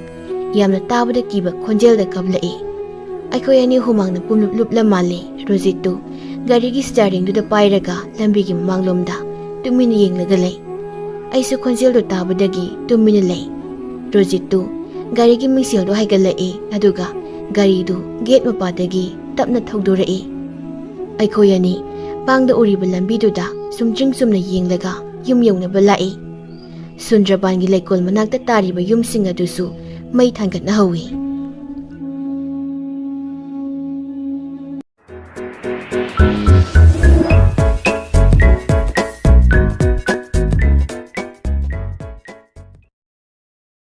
ꯌꯥꯝꯅ ꯇꯥꯕꯗ ꯀꯤꯕ ꯈꯣꯟꯖꯦꯜꯗ ꯀꯞꯂꯛꯏ꯫ ꯑꯩꯈꯣꯏ ꯑꯅꯤ ꯍꯨꯃꯥꯡꯅ ꯄꯨꯝꯂꯨꯞ ꯂꯨꯞꯂ ꯃꯥꯜꯂꯦ꯫ ꯔꯣꯖꯤꯠꯇꯨ ꯒꯥꯔꯤꯒꯤ ꯁ꯭ꯇꯤꯌꯥꯔꯤꯡꯗꯨꯗ ꯄꯥꯏꯔꯒ ꯂꯝꯕꯤꯒꯤ ꯃꯃꯥꯡꯂꯣꯝꯗ ꯇꯨꯃꯤꯟꯅ ꯌꯦꯡꯂꯒ ꯂꯩ꯫ ꯑꯩꯁꯨ ꯈꯣꯟꯖꯦꯜꯗꯨ ꯇꯥꯕꯗꯒꯤ ꯇꯨꯃꯤꯟꯅ ꯂꯩ꯫ ꯔꯣꯖꯤꯠꯇꯨ ꯒꯥꯔꯤꯒꯤ ꯃꯤꯡꯁꯦꯜꯗꯨ ꯍꯥꯏꯒꯠꯂꯛꯏ, ꯑꯗꯨꯒ ꯒꯥꯔꯤꯗꯨ ꯒꯦꯠ ꯃꯄꯥꯗꯒꯤ ꯇꯞꯅ ꯊꯧꯗꯣꯔꯛꯏ꯫ ꯑꯩꯈꯣꯏ ꯑꯅꯤ ꯃꯥꯡꯗ ꯎꯔꯤꯕ ꯂꯝꯕꯤꯗꯨꯗ ꯁꯨꯝ ꯆꯤꯡ ꯆꯨꯝꯅ ꯌꯦꯡꯂꯒ ꯌꯨꯝ ꯌꯧꯅꯕ ꯂꯥꯛꯏ꯫ ꯁꯨꯟꯗ꯭ꯔꯕꯥꯟꯒꯤ ꯂꯩꯀꯣꯜ ꯃꯅꯥꯛꯇ ꯇꯥꯔꯤꯕ ꯌꯨꯝꯁꯤꯡ ꯑꯗꯨꯁꯨ ꯃꯩ ꯊꯥꯡꯒꯠꯅꯍꯧꯏ꯫